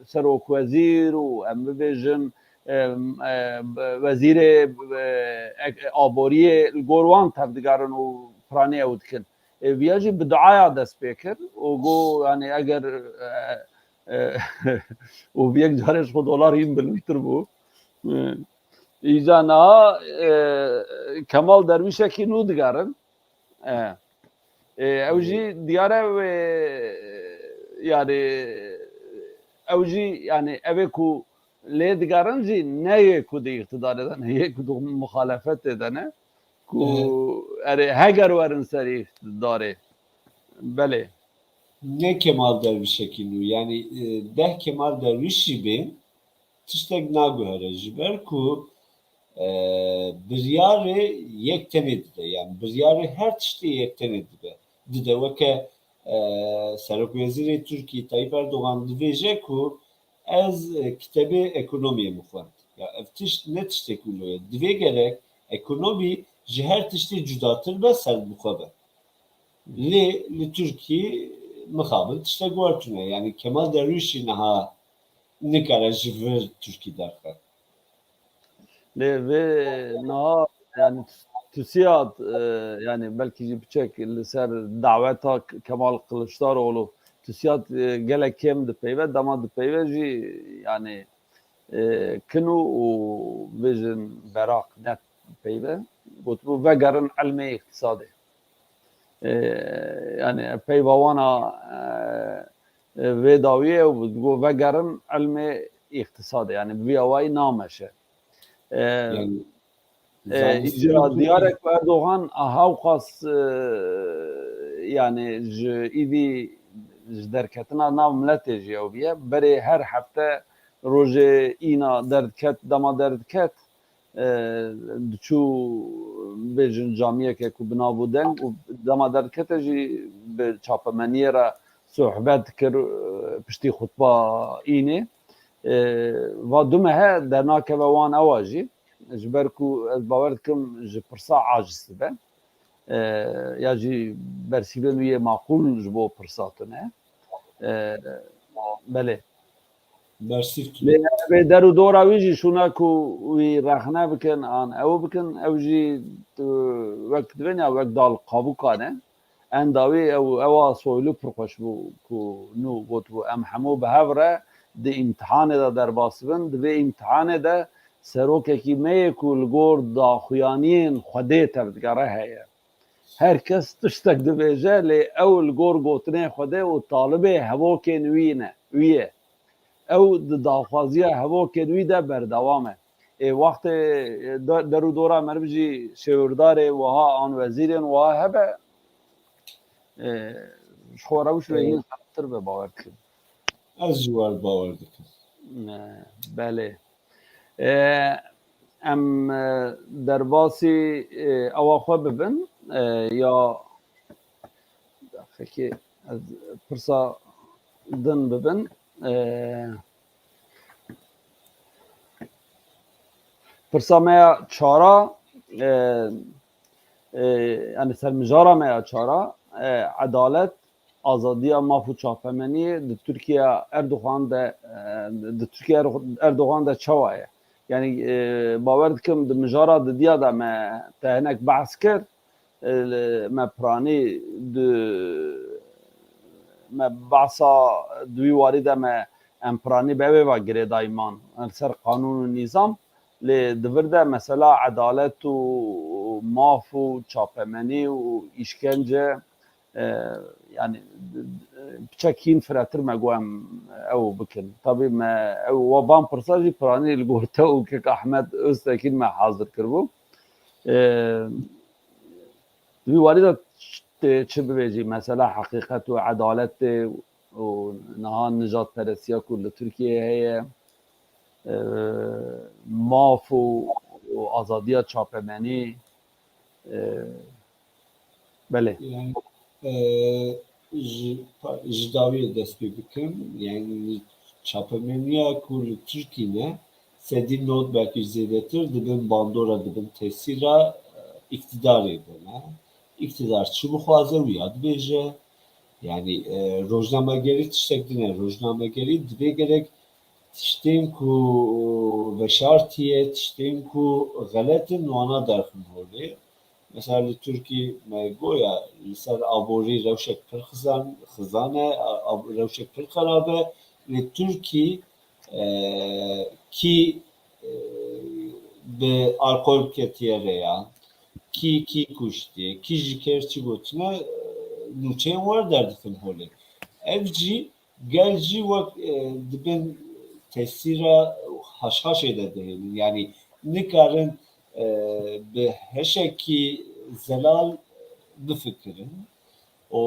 serokwezîr û em bibêjin, e, e, wezîrê, e, ek-, aboriyê li gor wan tevdigerin û piranî ew dikin. E, viya jî bi duaya dest pê kir û got, yani eger, e, e, û bi yek carê ji xwe dolar hîn bilindtir bû. E, îca niha, e, Kemal Derwîşekî nû digerin. E, e, ew jî diyar e wê, yani ew jî, yani ew ê ku lê digerin jî ne yê ku di îqtidarê de ne, yê ku di muxalefetê de ne. Ku, e, erê, heger werin ser îqtidarê. Belê. Ne Kemal Dervişekî nû, yani, e, deh Kemal Derviş jî bên, tiştek naguhere. Ji ber ku, e, biryarê yek tenê dide. Yani biryarê her tiştê yek tenê dibe. Dide weke, e, Serokwezîrê Tirkî Tayyip Erdogan dibêje ku ez, e, kitebê ekonomiyê min xwend. Ya ev tişt ne tiştê ku lo ye. Divê gerek ekonomî ji her tiştê cudatir be, ser bi xwe be. Lê li Tirkî mixabin tiştek wer tune. Yani Kemal Derwîş jî niha nikare ji vir Tirkî derxe. Lê vê niha, yani, Tusiyat, e, yani belkî jî piçek li ser daweta K-, Kemal Kiliçdaroglu, Tusiyat, e, gelek kêm dipeyve, dema dipeyve jî, yani, e, kin û, û bêjin beraq net peyve. Gotibû, vegerin ilmê îqtisadê. E, yani peyva wana, e, e, vê dawiyê û digo vegerin ilmê îqtisadê. Yani bi vî awayî nameşe. E, Yani, e, zanistî îca diyar e ku Erdogan a hewqas, e, yani ji îdî ji derketina nav miletê jî ew biye. Berê her hefte rojê îna derdiket, dema derdiket, e, diçû bêjin camiyeke ku bi nav û deng û dema derdikete jî bi çapemeniyê re sohbet dikir, e, piştî xutba înê. E, va du mehe dernakeve wan ewa jî. Ji ber ku ez bawer dikim ji pirsa aciz dibe. E, ya jî bersîvên wî yê maqûl ji bo pirsa tune. E, belê. Bersîv tune. Lê vê der û dora wî jî şûna ku wî rexne bikin an ew bikin, ew jî tu wek dibên ya wek dal qabûkan e. Enda wî ew, ewa Soylu pir xweş bû ku nû gotibû, em hemû bi hev re di îmtihanê de derbas bin, di vê îmtihanê de serokekî me yê ku li gor daxuyaniyên Xwedê tevdigere heye. Her kes tiştek dibêje, lê ew li gor gotinên Xwedê û talibê hevokên wî ne, wî ye. Ew di daxwaziya hevokên wî de berdewam e. Ê, wextê, e, de-, der û dora meriv jî şêwirdarê wiha an wezîrên wiha hebe, e, ji xwe rewş wê Ê. hîn xerabtir be, bawer dikim. Ez jî wer bawer dikim. E, belê. E, em, e, derbasî, e, ewa xwe bibin, e, ya Daqekê ez pirsa din bibin. Ee, pirsa me ya çara, e, e, yani ser mijara me ya çara, e, edalet, azadiya maf û çapemeniyê di Tirkiye Erdogan de, e, di Tirkiye Erdogan de çawa ye? Yani, e, bawer dikim di mijara didiya de me te hinek behs kir, e, me piranî di, me behsa di wî warî de me em piranî bi ew ê ve girêdayî man. Em li ser qanûn û nîzam, lê di vir de mesela edalet û maf û çapemenî û îşkence, e, yani, piçek hîn firetir me got em ew bikin. Tabî me ew wa van pirsa jî piranî li gor te û kek Ahmet Öztekin me hazir kiribû. E, Di vî warî de ç-, tê çi bibêjî? Mesela heqîqet û edaletê û niha nijadperestiya ku li Tirkiyeyê heye, e, maf û, û azadiya çapemenî, e, belê. Yani, e, ji, ji dawiyê dest pê bikim. Yani çapemeniya ku li Tirkî ne, sedî nod belkî zêdetir dibin bandora, dibin tesîra, e, îktidarê de ne. Îktidar çi bixwaze wiya dibêje. Yani, e, rojnamegerî tiştek din e. Rojnamegerî dibê gerek tiştên ku veşartiye, tiştên ku xelet in, wana derxin holê. Mesela li Tirkî me goya li ser aborî rewşek pir xizan, xizan e, a-, a-, rewşek pir xerab e. Li Tirkî, e, kî, e, bi alkol ketiye rêya, kî, kî kuştiye, kî ji kêr çi gotine, e, nûçeyên wer derdixin holê. Ev jî gel jî wek, e, dibin tesîra haşhaşê de dihêlin. Yani nikarin, e, bi heşekî zelal bifikirin. Û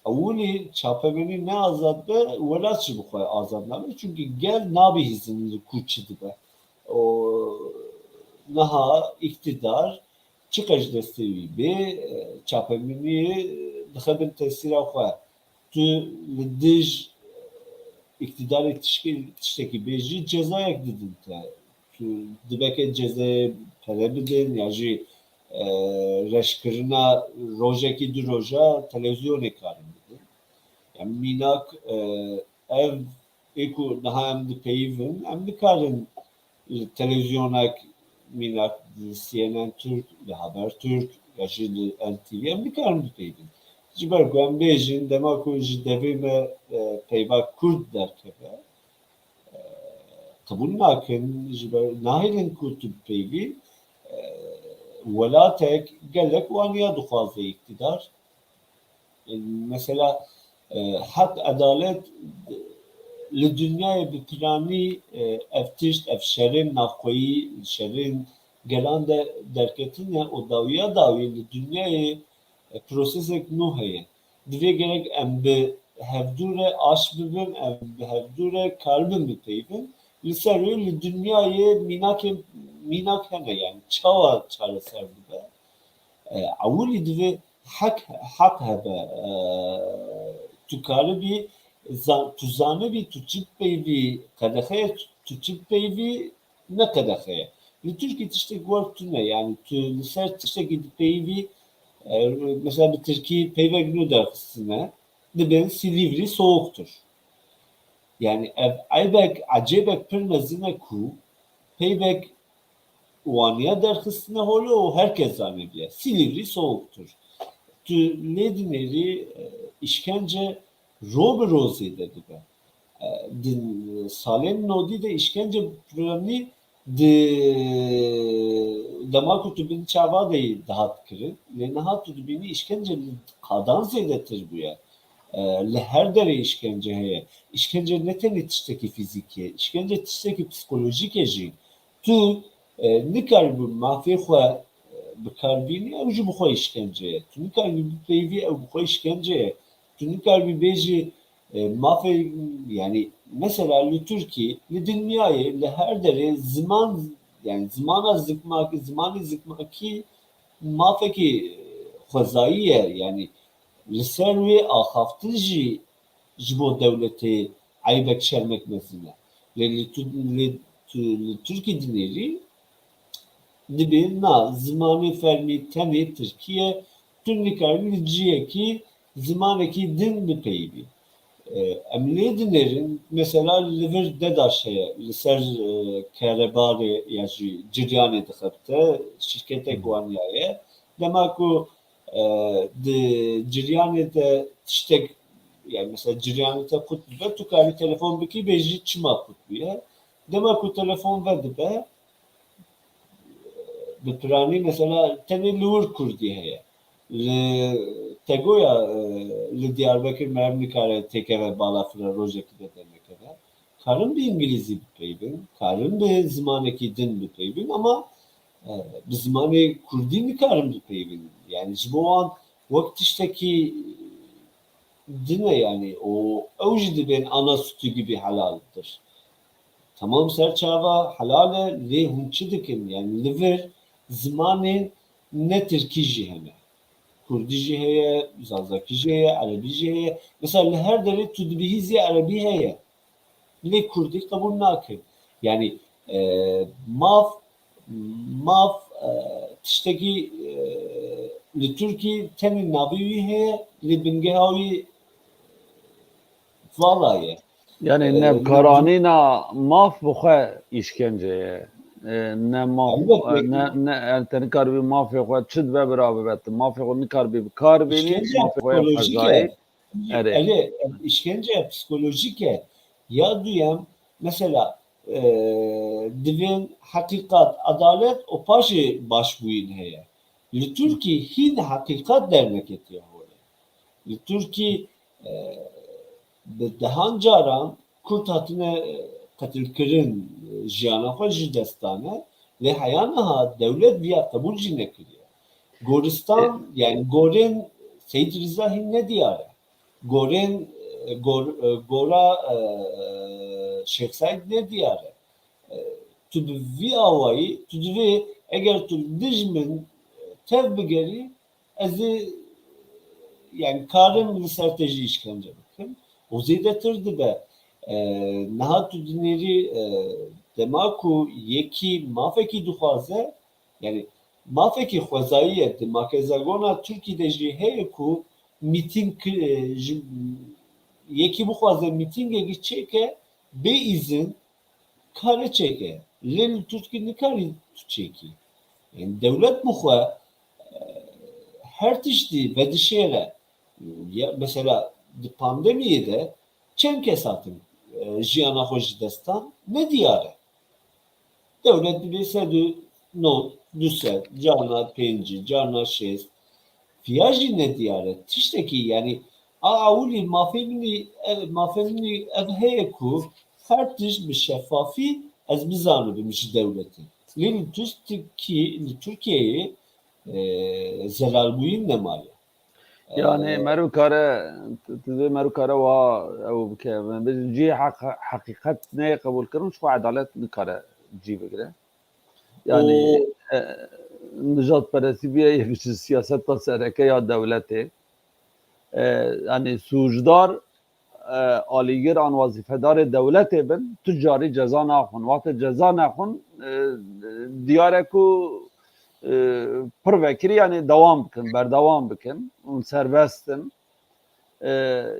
ewilî çapemenî ne azad be, welat jî bi xwe azad nabe. Çunkî gel nabihîzin li ku çi dibe. Û niha îktidar çiqas ji destê wî bê, e, çapemeniyê dixe bin tesîra xwe. Tu li dij, e, îktidarê tişkî-, tiştekî bêjî, cezayek didin te. Tu dibeke cezayê pere bidin ya jî, e, reşkirina rojekî du roja televîzyonê karin bidin. Yani mînak, e, ev ê ku niha em dipeyivin, em nikarin li televîzyonek mînak li C N N Türk, li Habertürk ya jî li N T V em nikarin bipeyivin. Ji ber ku em bêjin dema ku ji devê me, e, peyva Kurd derkeve, e, qebûl nakin, ji ber nahêlin ku tu bipeyivî, e, welatek gelek waniya dixwaze îktidar. Mesela, e, heq, edalet, e, li dinyayê bi piranî, e, ev tişt, ev şerên navxweyî, şerên gelan de derketine û dawiya dawî li dinyayê, e, prosesek nû heye. Divê gerek em bi hevdû re aş bibin, em bi hevdû re karibin bipeyivin. Li ser wê li dinyayê mînakên, mînak hene, yani çawa çareser bibe? E, ewilî divê heq, heq hebe. E, tu karibî, zan-, tu zanibî, tu çi dipeyivî qedexe ye, tu, tu çi dipeyivî ne qedexe ye. Li Tirkî tiştek wer tune, yani tu li ser tiştekî dipeyivî, e, mesela bi tirkî peyvek nû derxistine, dibên Silivri soğuktur. Yani ev eybek, ecêbek pir mezin e ku peyvek waniya derxistine holê û herkes zanibiye. Silivri soğuktur. Tu lê dinêrî, e, îşkence ro bi ro zêde dibe. E, di salên nodî de îşkence piranî di dema ku tu bin çava de yî dihat kirin. Lê niha tu dibînî îşkence li qadan zêdetir bûye. E, li her derê îşkence heye. Îşkence ne tenê tiştekî fîzîkî ye, îşkence tiştekî psîkolojîk e jî. Tu, e, nikaribî mafê xwe, e, bi kar bînî, ew jî bi xwe îşkence ye. Tu nikaribî bipeyivî, ew bi xwe îşkence ye. Tu nikaribî bêjî, e, mafê, yani mesela li Tirkî, li dinyayê, li her derê ziman, yani zimana zikmakî, zimanê zikmakî mafekî, e, xwezayî ye. Yani li ser wê axaftin jî ji bo dewletê eybek, şermek mezin e. Lê li tu, li tu, li Tirkî dinêrî, dibê na, zimanê fermî tenê tirkî ye, tu nikarî li cihekî zimanekî din bipeyivî. E, em lê dinêrin, mesela li vir DEDAŞ heye, li ser, e, kerebarê ya jî ciryanê dixebite, şirketek waniyaye. Dema ku, e, di ciryanê de tiştek, yani mesela ciryanê te qut bibe, tu karî telefon bikî, bêjî çima qut bûye. Dema ku telefon vedibe, bi piranî mesela tenê li wir kurdî heye. Li Tegoya, e, li Diyarbekir meriv nikare têkeve balafira rojekî de dernekeve. Karin bi îngilîzî bipeyvin, karin bi zimanekî din bipeyvin ama, e, bi zimanê kurdî nikarin bipeyvin. Yani ji bo wan wek tiştekî din e yani. O, ew jî dibên ana sütü gibi helaldir. Tamam, ser çava helal e, lê hûn çi dikin? Yani li vir zimanên ne tirkî jî hene. Kurdî jî heye, zazakî jî heye, erebî jî heye. Mesela li her derê tu dibihîzî erebî heye. Lê kurdî qebûl nakin. Yani e, maf, maf e, tiştekî e, li Tirkî tenê navê wî heye, lê bingeha wî vala ye. Yani e, ne karanîna maf bi xwe îşkence ye. E, ne maf, Elbet, e, ne, ne, yani te nikaribî mafê xwe çi dibe bira bibe. Tu mafê xwe nikaribî bi kar bînî, mafê xwe ya psikolojik e. Erê. Erê, işkence psikolojik e. Ya duyem, mesela, e, divên heqîqat, adalet û paşê başbûyîn heye. Li Tirkî hîn heqîqat derneketiye holê. Li Tirkî, e, bi dehan caran Kurd hatine, e, qetilkirin, e, jiyana xwe ji dest dane, lê heya niha dewlet viya qebûl jî nekiriye. Goristan, yani gorên Seyîd Riza hîn nediyar e. Gorên, e, gor-, e, gora, e, e, Şêx Seîd nediyar e. E, tu bi vî awayî, tu divê eger tu li dij min, e, tev bigerî, ez ê, yani karim li ser te jî îşkence bikim. Û zêdetir dibe. E, niha tu dinêrî, e, dema ku yekî mafekî dixwaze, yani mafekî xwezayî ye, di makezagona Tirkî de jî heye ku mîtîng ki-, e, ji, yekî bixwaze mîtîngekî çêke, bê îzin kare çêke. Lê li Tirkî nikarî tu çêkî. Yani dewlet bi xwe, e, her tiştî vedişêre. Ya, mesela di pandemiyê de çend kes hatin, e, jiyana xwe ji dest dan? Nediyar e. Dewlet dibê sed û nod, du sed, carna pêncî, carna şêst. Viya jî nediyar e. Tiştekî, yani, a ewilî mafê min î, e, mafê min î ev heye ku her tişt bi şefafî ez bizanibim ji dewletê. Lê li Tirkî, li Tirkiyeyê, e, zelalbûyîn nemaye. Yani, e, meriv kare, tu, tu dê meriv kare wa ew bike. Bêjin cihê heq-, heqîqet neyê qebûlkirin, ji xwe edalet nikare cî bigire. Yani, e, nijadperestî bûye yek ji siyaseta sereke ya dewletê. E, yani, sûcdar, e, alîgir an wezîfedarê dewletê bin, tu carî ceza naxwin. Wextê ceza nexwin, e, diyar e ku, e, pir vekirî, yani dewam bikin, berdewam bikin û serbest in. E,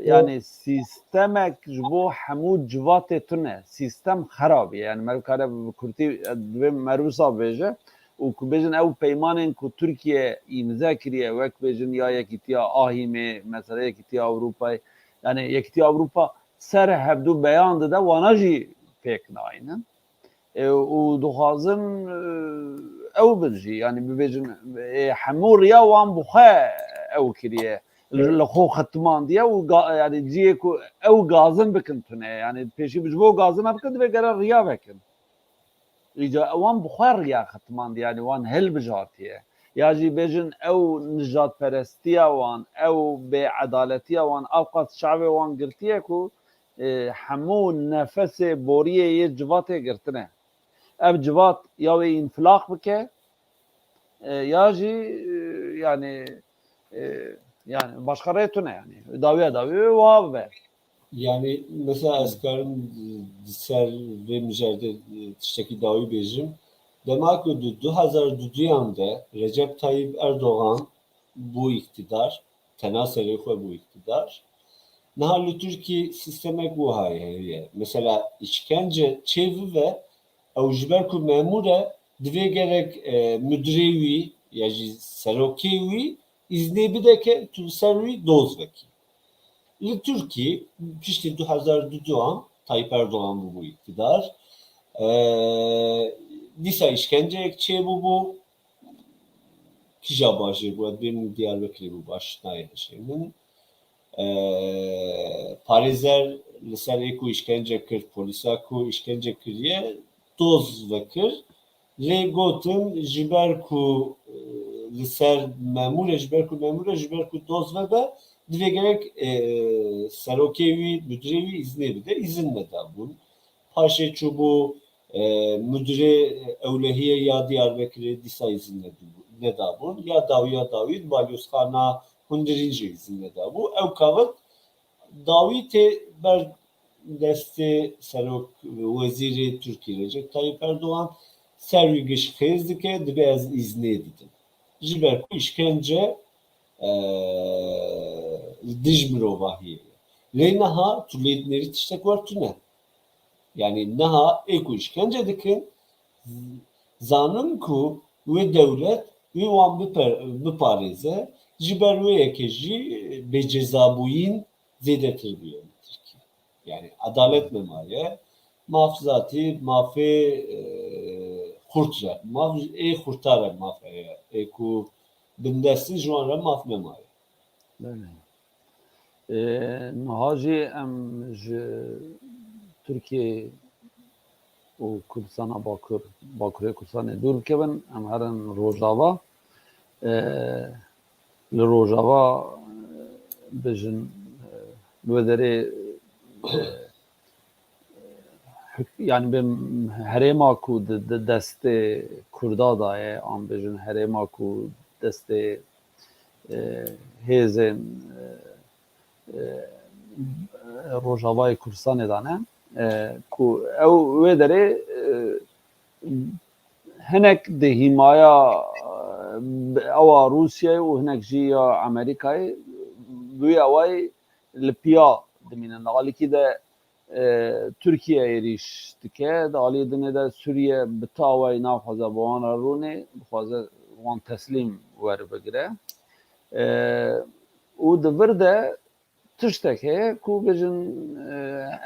yani sîstemek ji bo hemû civatê tune, sîstem xerab e. Yani meriv kare bi kurtî, e, divê meriv wisa bêje û ku bêjin ew peymanên ku Tirkiye îmze kiriye, wek bêjin ya Yekîtiya Ahîmê, mesela Yekîtiya Ewropayê, yani Yekîtiya Ewropa ser hevdu beyan dide, wana jî pêk nayînin. E, û dixwazin, e, ew bin jî, yani bibêjin, e, hemû riya wan bi xwe ew kiriye. Li, li xwe xitimandiye û ga-, yani cihê ku ew gazin bikin tune. Yani pêşî ji bo gazina bikin, divê gere riya vekin. Îca wan bi xwe riya xitimandiye, yani wan hilbijartiye. Ya jî bêjin ew nijadperestiya wan, ew bêedaletiya wan, ew qas çavê wan girtiye ku, e, hemû nefesê boriyê yê civatê girtine. Ev civat ya wê înfilaq bike, e, ya jî, e, yani, e, yani başqa rê tune yani. Dawiya dawî wê wiha bibe. Yani mesela ez karim di ser vê mijerdê, e, tiştekî dawî bêjim. Dema ku di du hezar û duduyan de Recep Tayyip Erdogan bû îktidar, tena serê xwe bû îktidar. Niha li Tirkî sîstemek wiha heye. Mesela îşkence çê bibe, ew ji ber ku memûr e, divê gerek, e, mudirê wî ya jî serokê wî îznê bide ke tu li ser wî doz vekî. Li Tirkî piştî du hezar û duduyan Tayyip Erdogan bûbû îktidar. E, dîsa îşkenceyek çêbûbû. Kîja bajêr bû? Ez bê min Diyarbekirê bû, baş nayê hişê min. E, parêzer li ser ê ku îşkence kir, polîsa ku îşkence kiriye, doz vekir. Lê gotin, ji ber ku, e, li ser memûr e, ji ber ku memûr e, ji ber ku doz vebe, divê gerek, e, serokê wî, mudirê wî îznê bide, îzin nedabûn. paşê çûbû, e, mudirê ewlehiyê ya Diyarbekirê dîsa îzin nedibû-, nedabûn. Ya dawî ya dawî balyozxana hundirîn jî îzin nedabû. Ew kavit dawî tê ber destê serok wezîrê Tirkiyê Recep Tayyip Erdogan, ser wî giş xêz dike, dibe ez îznê didim. Ji ber ku îşkence, e, li dij mirovahiyê ye. Lê niha tu lê dinêrî tiştek wer tune. Yanî niha ê ku îşkence dikin, zanin ku wê dewlet wê wan biper-, biparêze, ji ber wê yekê jî bêcezabûyîn zêdetir bûye li Tirkiye. Yanî edalet nemaye, maf zatî, mafê, e, xurt re, maf ê xurta re maf heye, ê ku bindestin ji wan re maf nemaye. Belê. Ê, niha jî em ji Tirkiye û Kurdistana Bakur, Bakurê Kurdistanê dûr bikevin, em herin Rojava. Ê, li Rojava, ê, bijin, ê, li wê derê, ê, hik-, yani bê herêma ku di, di destê Kurda de ye, an bijin herêma ku destê, e, hêzên, e, e, Rojavayê Kurdistanê de ne, e, ku ew wê derê, e, hinek di hîmaya, e, ewa Rûsyayê û hinek jî ya Amerîkayê bi wî awayî li piya dimînin. Li alîkî de, e, Tirkiye êrîş dike, di aliyê dinê de Sûriye bi ti awayî naxwaze bi wan re rûnê, dixwaze wan teslîm weribigire. E, û di vir de tiştek heye ku bêjin, e,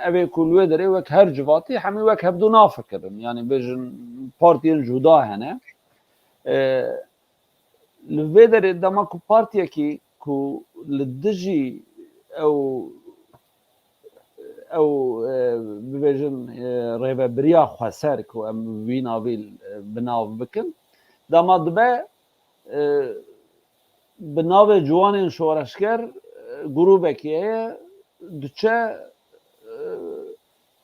ev ê ku li wê derê wek her civatî hemî wek hevdu nafikirin. Yanî bêjin partiyên cuda hene. E, li vê derê dema ku partiyekî ku li dijî ew, ew, e, bibêjin, e, rêvebiriya xweser ku em wî navî, e, bi nav bikin, dema dibe, e, bi navê Ciwanên Şoreşger, e, grûbekî heye, diçe, e,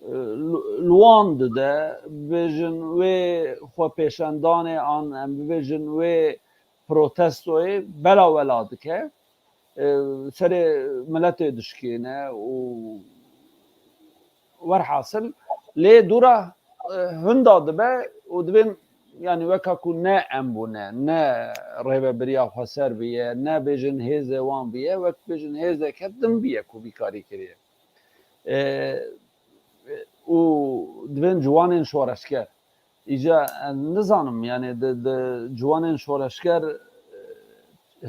e, li, li wan dide, bibêjin wê xwepêşandanê an em bibêjin wê protestoyê belawela dike. E, serê miletê dişkêne û werhasil lê dûra, e, hinda dibe û dibên, yani weka ku ne em bûne, ne rêvebiriya xweser biye, ne bêjin hêzê wan biye, wek bêjin hêzeke din biye ku vî karî kiriye. E, û dibên ciwanên şoreşger. Îca, e, nizanim, yani di, di ciwanên şoreşger, e,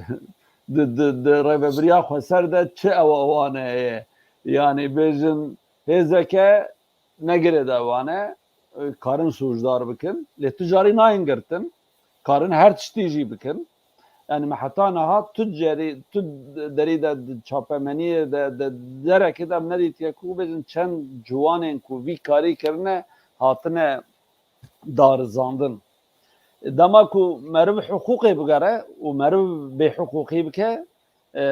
di, di, di rêvebiriya xweser de çi ewa wan heye? Yani bêjin hêzeke ne girêdayî wan e, e, karin sûcdar bikin, lê tu carî nayên girtin, karin her tiştî jî bikin. Yani me heta niha tu cerî, tu derî de, di çapemeniyê de, de, derekê de em nedîtiye ku bêjin çend ciwanên ku vî karî kirine hatine darizandin. Dema ku meriv hiqûqê bigere û meriv bêhiqûqî bike, e,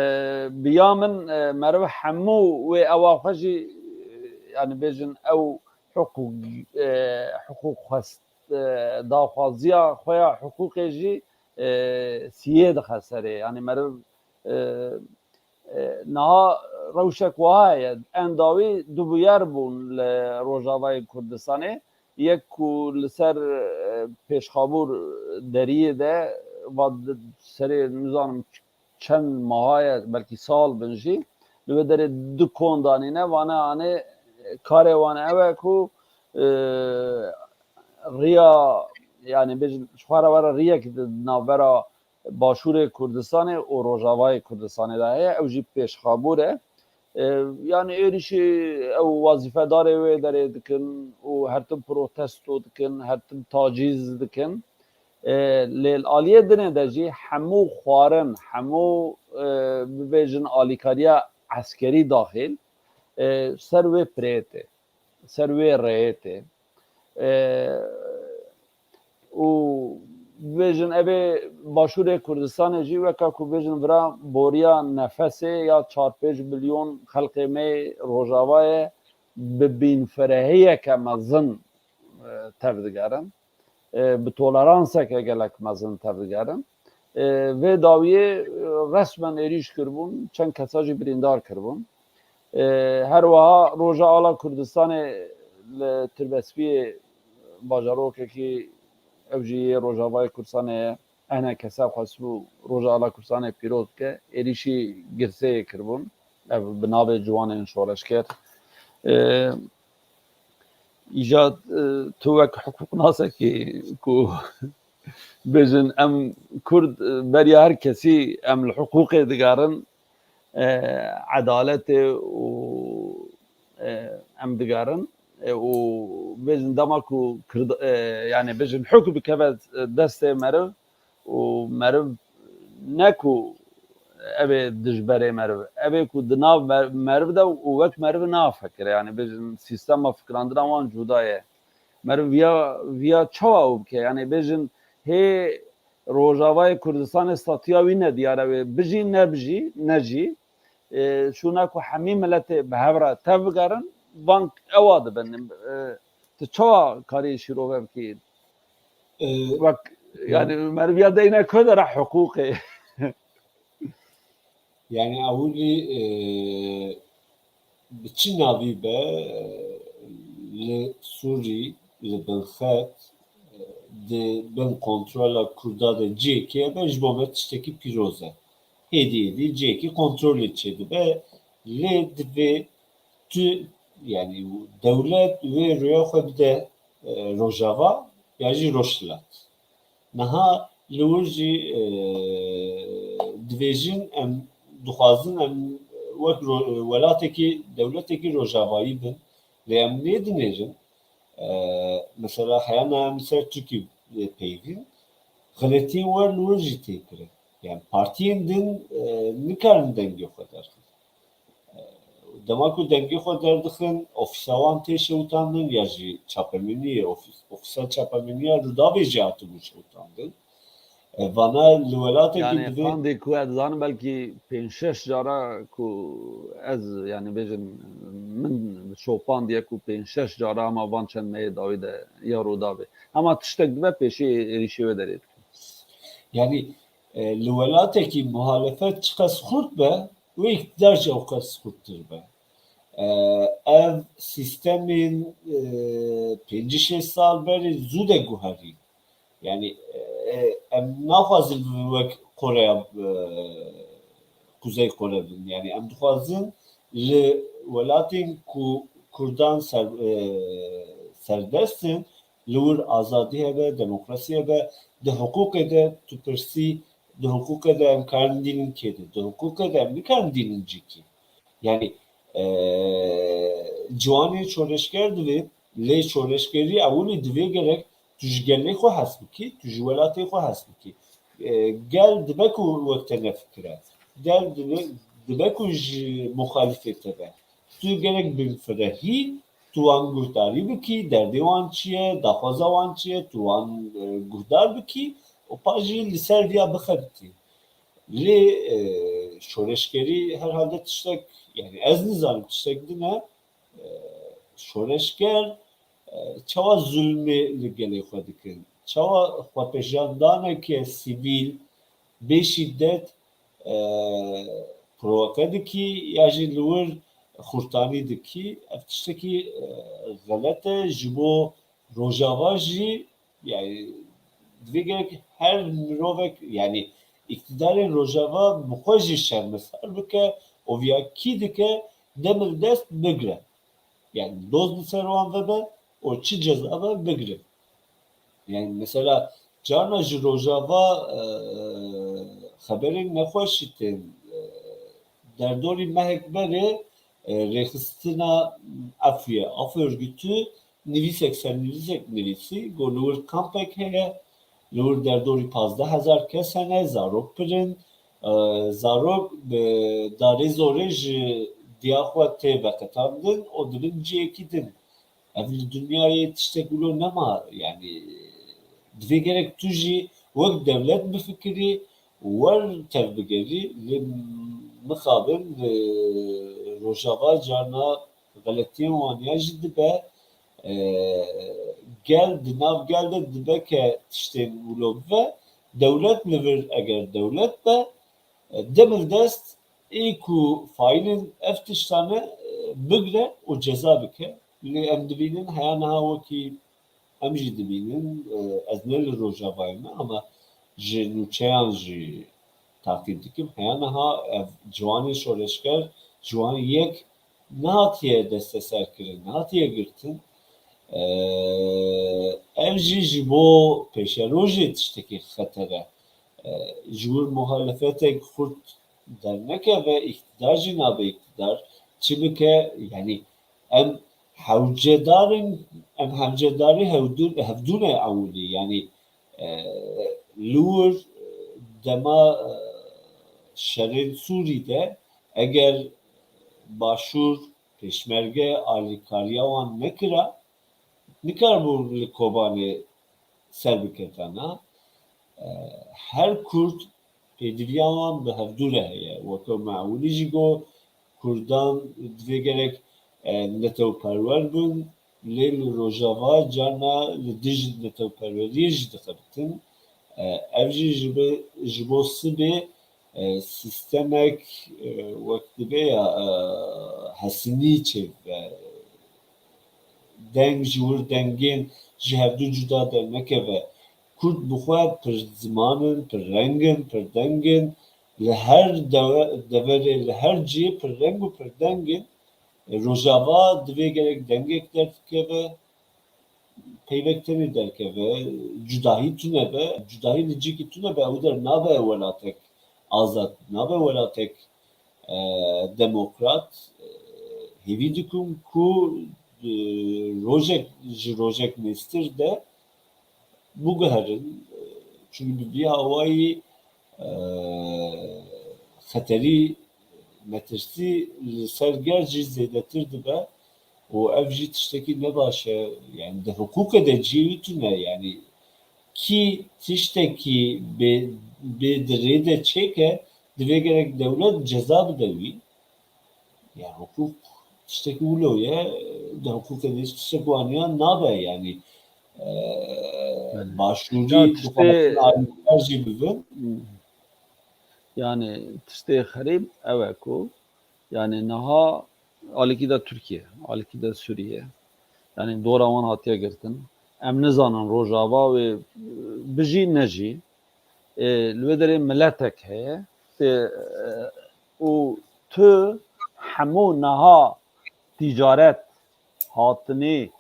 bi ya min, e, meriv hemû wê ewa xwe jî, e, yani bêjin ew hiqûq, e, hiqûq xwest, e, daxwaziya xwe ya hiqûqê jî, e, siyê dixe serê. Yani meriv, e, e, niha rewşek wiha heye. En dawî du bûyer bûn li Rojavayê Kurdistanê. Yek ku li ser, e, Pêşxabûr deriyê de va di-, serê nizanim çend meha ye, belkî sal bin jî, li wê derê du kon danîne, vane anê karê wan ew e ku, e, riya, yani bêjin, ji xwe re were riyek di navbera Başûrê Kurdistanê û Rojavayê Kurdistanê de heye, ew jî Pêşxabûr e. E, yani êrîşî ew wazîfedarê wê derê dikin û her tim protesto dikin, her tim tacîz dikin. E, lê li aliyê dinê de jî hemû xwarin, hemû, e, bibêjin alîkariya eskerî daxil, e, ser wê pirê tê, ser wê rêyê tê. E, û bibêjin evê Başûrê Kurdistanê jî weka ku bêjin vira boriya nefesê ya çar pênc milyon xelkê me yê Rojavayê bi bînfirehiyeke mezin, e, tevdigerin. E, bi toleranseke gelek mezin tevdigerin. E, vê dawiyê, e, resmen êrîş kiribûn, çend kesa jî birîndar kiribûn. E, her wiha Roja Ala Kurdistanê li Tirbespiyê bajarokekî ew jî yê Rojavayê Kurdistanê ye. Ene kese xwestibû Roja Ala Kurdistanê pîroz bike, êrîşî girseyê kiribûn. Ev bi navê ciwanên şoreşger. E, Îjad, e, tu wek hiqûqnasekî ku bêjin em Kurd, e, beriya her kesî em li hiqûqê digerin, e, edaletê û, e, em digerin, e, û bêjin dema ku Kird-, e, yani bêjin hukm bikeve destê meriv û meriv ne ku ev ê dijberê meriv, ev ê ku di nav mer-, meriv de û wek meriv nafekire. Yani bêjin sîstema fikrandina wan cuda ye. Meriv viya, viya çawa ew bike? Yani bêjin hê Rojavayê Kurdistanê statiya wî nediyar e, wê bijî nebijî, ne jî, e, şûna ku hemî miletê bi hev re tev bigerin, van ewa dibin. E, tu çawa karî şîrove bikî? E, Wek, yani meriviya deyne ku de re hiqûqê. Yani ewilî, e, bi çi navî be, e, li Sûrî, li Binxet, e, di bin kontrola Kurda de cihekê be, ji bo me tiştekî pîroz e. Hêdî hêdî cihekî kontrolê çêdibe. Lê divê tu, yani dewlet wê rêya xwe bide, e, Rojava ya jî Rojhilat. Niha li wir jî, e, dibêjin em dixwazin em wek ro-, welatekî, dewletekî rojavayî bin. Lê em nê dinêrin. E, mesela heya niha em li ser Tirkî, e, peyvîn, xeletiyên wer li wir jî tê kirin. Yani partiyên din, e, nikarin dengê xwe derxin. Dema ku dengê xwe derdixin, ofîsa wan tê şewitandin ya jî çapemeniyê, ofîs-, ofîsa çapemeniya Rûdawê jî hatibû şewitandin. E, vana li welatekî Yani divê qandê ku ez dizanim belkî pênc şeş cara ku ez, yani bêjin min şopandiye ku pênc şeş cara hema van çend mehê dawî de ya Rûdawê. Hema tiştek dibe pêşî êrîşê wê derê dikin. Yani, e, li welatekî muhalefet çiqas xurt be, wê îktidar jî ew qas xurttir be. E, ev sîstemên, e, pêncî şêst sal berê zû de guherî. Yani, e, em naxwazin wek Koreya, e, Kuzey Kore bin. Yani em dixwazin li welatên ku Kurdan ser, e, serdest in, li wir azadî hebe, demokrasî hebe, di hiqûqê de tu pirsî, di hiqûqê de em karin dînin kê de, di hiqûqê de em nikarin dînin cîkî. Yani, e, ciwanê şoreşger divê, lê şoreşgerî ewilî divê gerek tu ji gelê xwe hez bikî, tu ji welatê xwe hez bikî. E, gel dibe ku wek te nefikire. Gel dibe, dibe ku ji muxalifê te be. Tu gerek binfirehî, tu wan guhdarî bikî, derdê wan çi ye, daxwaza wan çi ye, tu wan, e, guhdar bikî û paş jî li ser viya bixebitî. Lê, e, şoreşgerî herhalde tiştek, yani ez nizanim tiştek din e, e, şoreşger, e, çawa zulmê li gelê xwe dikin, çawa xwepêşandaneke sivîl bê şîdet, e, provoke dikî ya jî li wir xurtanî dikî, ev tiştekî, e, xelet e. Ji bo Rojava jî, yani, divê gerek her mirovek, yani, îktidarên Rojava bi xwe jî şermezar bike û viya kî dike, demir dest bigire. Yani, doz li ser wan vebe û çi ceza be bigire. Yani, mesela, carna ji Rojava, e, xeberên nexweşî tên, e, derdorî mehek berê, e, rêxistina Efû ye, Af Örgütü, nivîsek ser nivîsek nivîsî, got li wir kampek heye, li wir derdorî pazdeh hezar kes hene, zarok pir in, e, zarok bi darê zorê ji diya xwe tê veqetandin û dibin cihekî din. Ev li dinyayê tiştek wilo nema, yani divê gerek tu jî wek dewlet bifikirî, wer tevbigerî, lê mixabin, e, Rojava carna xeletiyên wan ya jî dibe, e, gel, di nav gel de dibe ke tiştên wilo bibe, dewlet li vir eger dewlet be, e, demildest ê ku faîlên ev tiştane, e, bigre û ceza bike. Lê em dibînin heya niha wekî em jî dibînin, e, ez ne li Rojavayê me ama ji nûçeyan jî taqîb dikim. Heya niha ev ciwanê şoreşger, ciwan yek nehatiye desteserkirin, nehatiye girtin. E, ev jî ji bo pêşerojê tiştekî xeter e. E, ji wir muhalefetek xurt dernekeve, îktidar jî nabe îktidar. Çi bike, yanî em hewcedarin, em hewcedarî hevdû-, hevdû ne ewilî. Yanî, e, li wir, e, dema, e, şerên Sûrî de eger Başûr pêşmerge alîkariya wan nekira, nikaribû li Kobanê ser biketana. E, her Kurd pêdiviya wan bi hevdû re heye. Weke me ewilî jî got, Kurdan divê gerek, e, netewperwer bin, lê li Rojava carna li dij netewperweriyê jî dixebitin. E, ev jî ji bi-, ji bo sibê, e, sistemek, e, wek dibe ya, e, hesinî çêbibe. Deng ji wir dengên ji hevdû cuda dernekeve. Kurd bi xwe pir ziman in, pir reng in, pir deng in. Li her dewe-, deverê, li her cihê pir reng û pir deng in. E, Rojava divê gerek dengek derdikeve, peyvek tenê derkeve, cudahî tune be, cudahî li cihekî tune be, ew der nabe welatek azad, nabe welatek, e, demokrat. E, hêvî dikim ku, e, rojek, ji rojek nêztir de biguherin, e, çunku bi vî awayî, e, xeterî, metirsî li ser gel jî zêdetir dibe û ev jî tiştekî ne baş e. Yani di hiqûqê de cihê wî tune, yani kî tiştekî bê, bê di rê de çêke, divê gerek dewlet ceza bide wî. Ya hiqûq tiştekî wilo ye, di hiqûqê de hiç tiştek waniyan nabe, yani, e, Belê. Başûrî Ya tiştê dixwazin alîkar jî bibin. Yani tiştê xerîb ew e ku, yani niha alîkî de Tirkiye, alîkî de Sûriye, yani dora wan hatiye girtin. Em nizanin Rojava wê bijî nejî. E, li wê derê miletek heye. Tê, e, û tu hemû niha tîcaret, hatinî,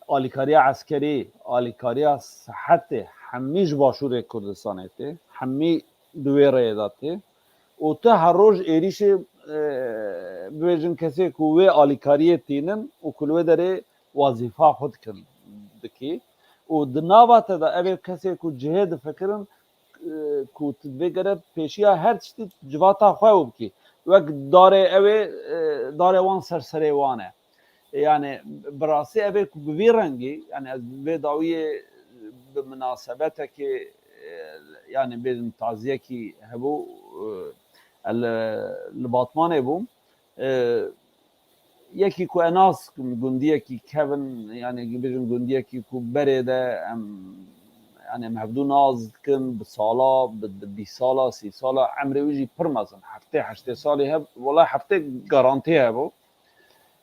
alîkariya eskerî, alîkariya sihetê, hemî ji Başûrê Kurdistanê tê, hemî di wê rêyê de tê. Û tu her roj êrîşê, e, bibêjin kesê ku wê alîkariyê tînin û ku li wê derê wezîfa xwe dikin, dikî. Û di nava te de ev ê kesê ku cihê difikirin, e, ku tu divê gere pêşiya her tiştî civata xwe ew bikî. Wek darê ew ê, e, darê wan ser serê wan e. Yani bi rastî ev ê ku bi vî rengî, yani ez vê dawiyê bi minasebetekê, e, yani bêjim taziyekî hebû, e, li, li Batmanê bûm. E, yekî ku ez nas dikim, gundiyekî kevin, yani bêjim gundiyekî ku berê de em, yani em hevdû nas dikin, bi sala, bi, bi bîst sala, sî sala, emrê wî jî pir mezin, heftê, heştê salî heb-, wela heftê garantî hebû.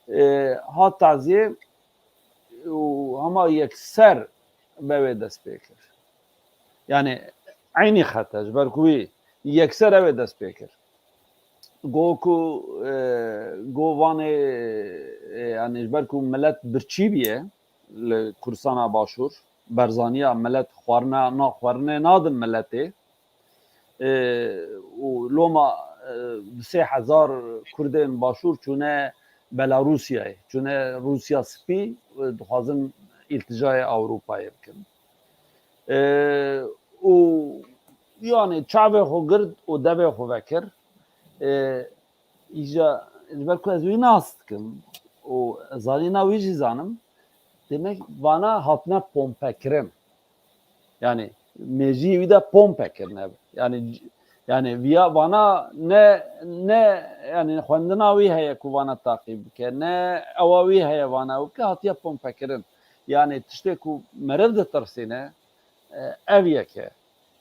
E, hat taziyê û hema yekser be wê dest pê kir. Yani eynî xet e, ji ber ku wî yekser ew ê dest pê kir. Got ku, e, got vanê, e, yani ji ber ku milet birçî bûye li Kurdistana Başûr, berzaniya milet xwarina, na xwarinê nadin miletê. E, û loma, e, du sê hezar Kurdên Başûr çûne Belarûsyayê, çûne Rûsya Spî, e, dixwazin îltijayê Ewropayê bikin. E, û yani çavê xwe girt û devê xwe vekir. E, îja, ji ber ku ez wî nas dikim û zanîna wî jî zanim, demek vana hatine pompekirin. Yani mêjiyê wî de pompe kirine. Yani c-, Yani viya vana ne, ne, yani xwendina wî heye ku vana taqîb bike, ne ewa wî heye vana ew bike, hatiye pompekirin. Yani tiştê ku meriv ditirsîne, e, ev yek e.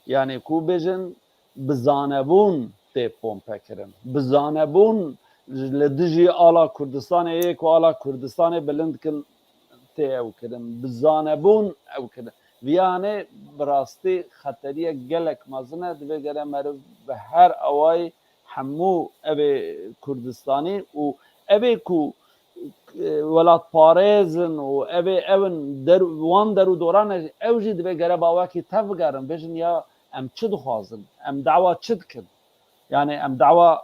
Yani ku bêjin bi zanebûn tê pompekirin. Bi zanebûn li dijî ala Kurdistanê yê ku ala Kurdistanê bilind kin tê ew kirin. Bi zanebûn ew kirin. Viyanê bi rastî xeteriyek gelek mezin e. Divê gere meriv bi her awayî hemû evê Kurdistanî û evê ku, e, welatparêz in û evê ew in der, wan der û doran e, ew jî divê gere bawekî tev bigerin, bêjin ya em çi dixwazin, em dawa çi dikin? Yani em dawa,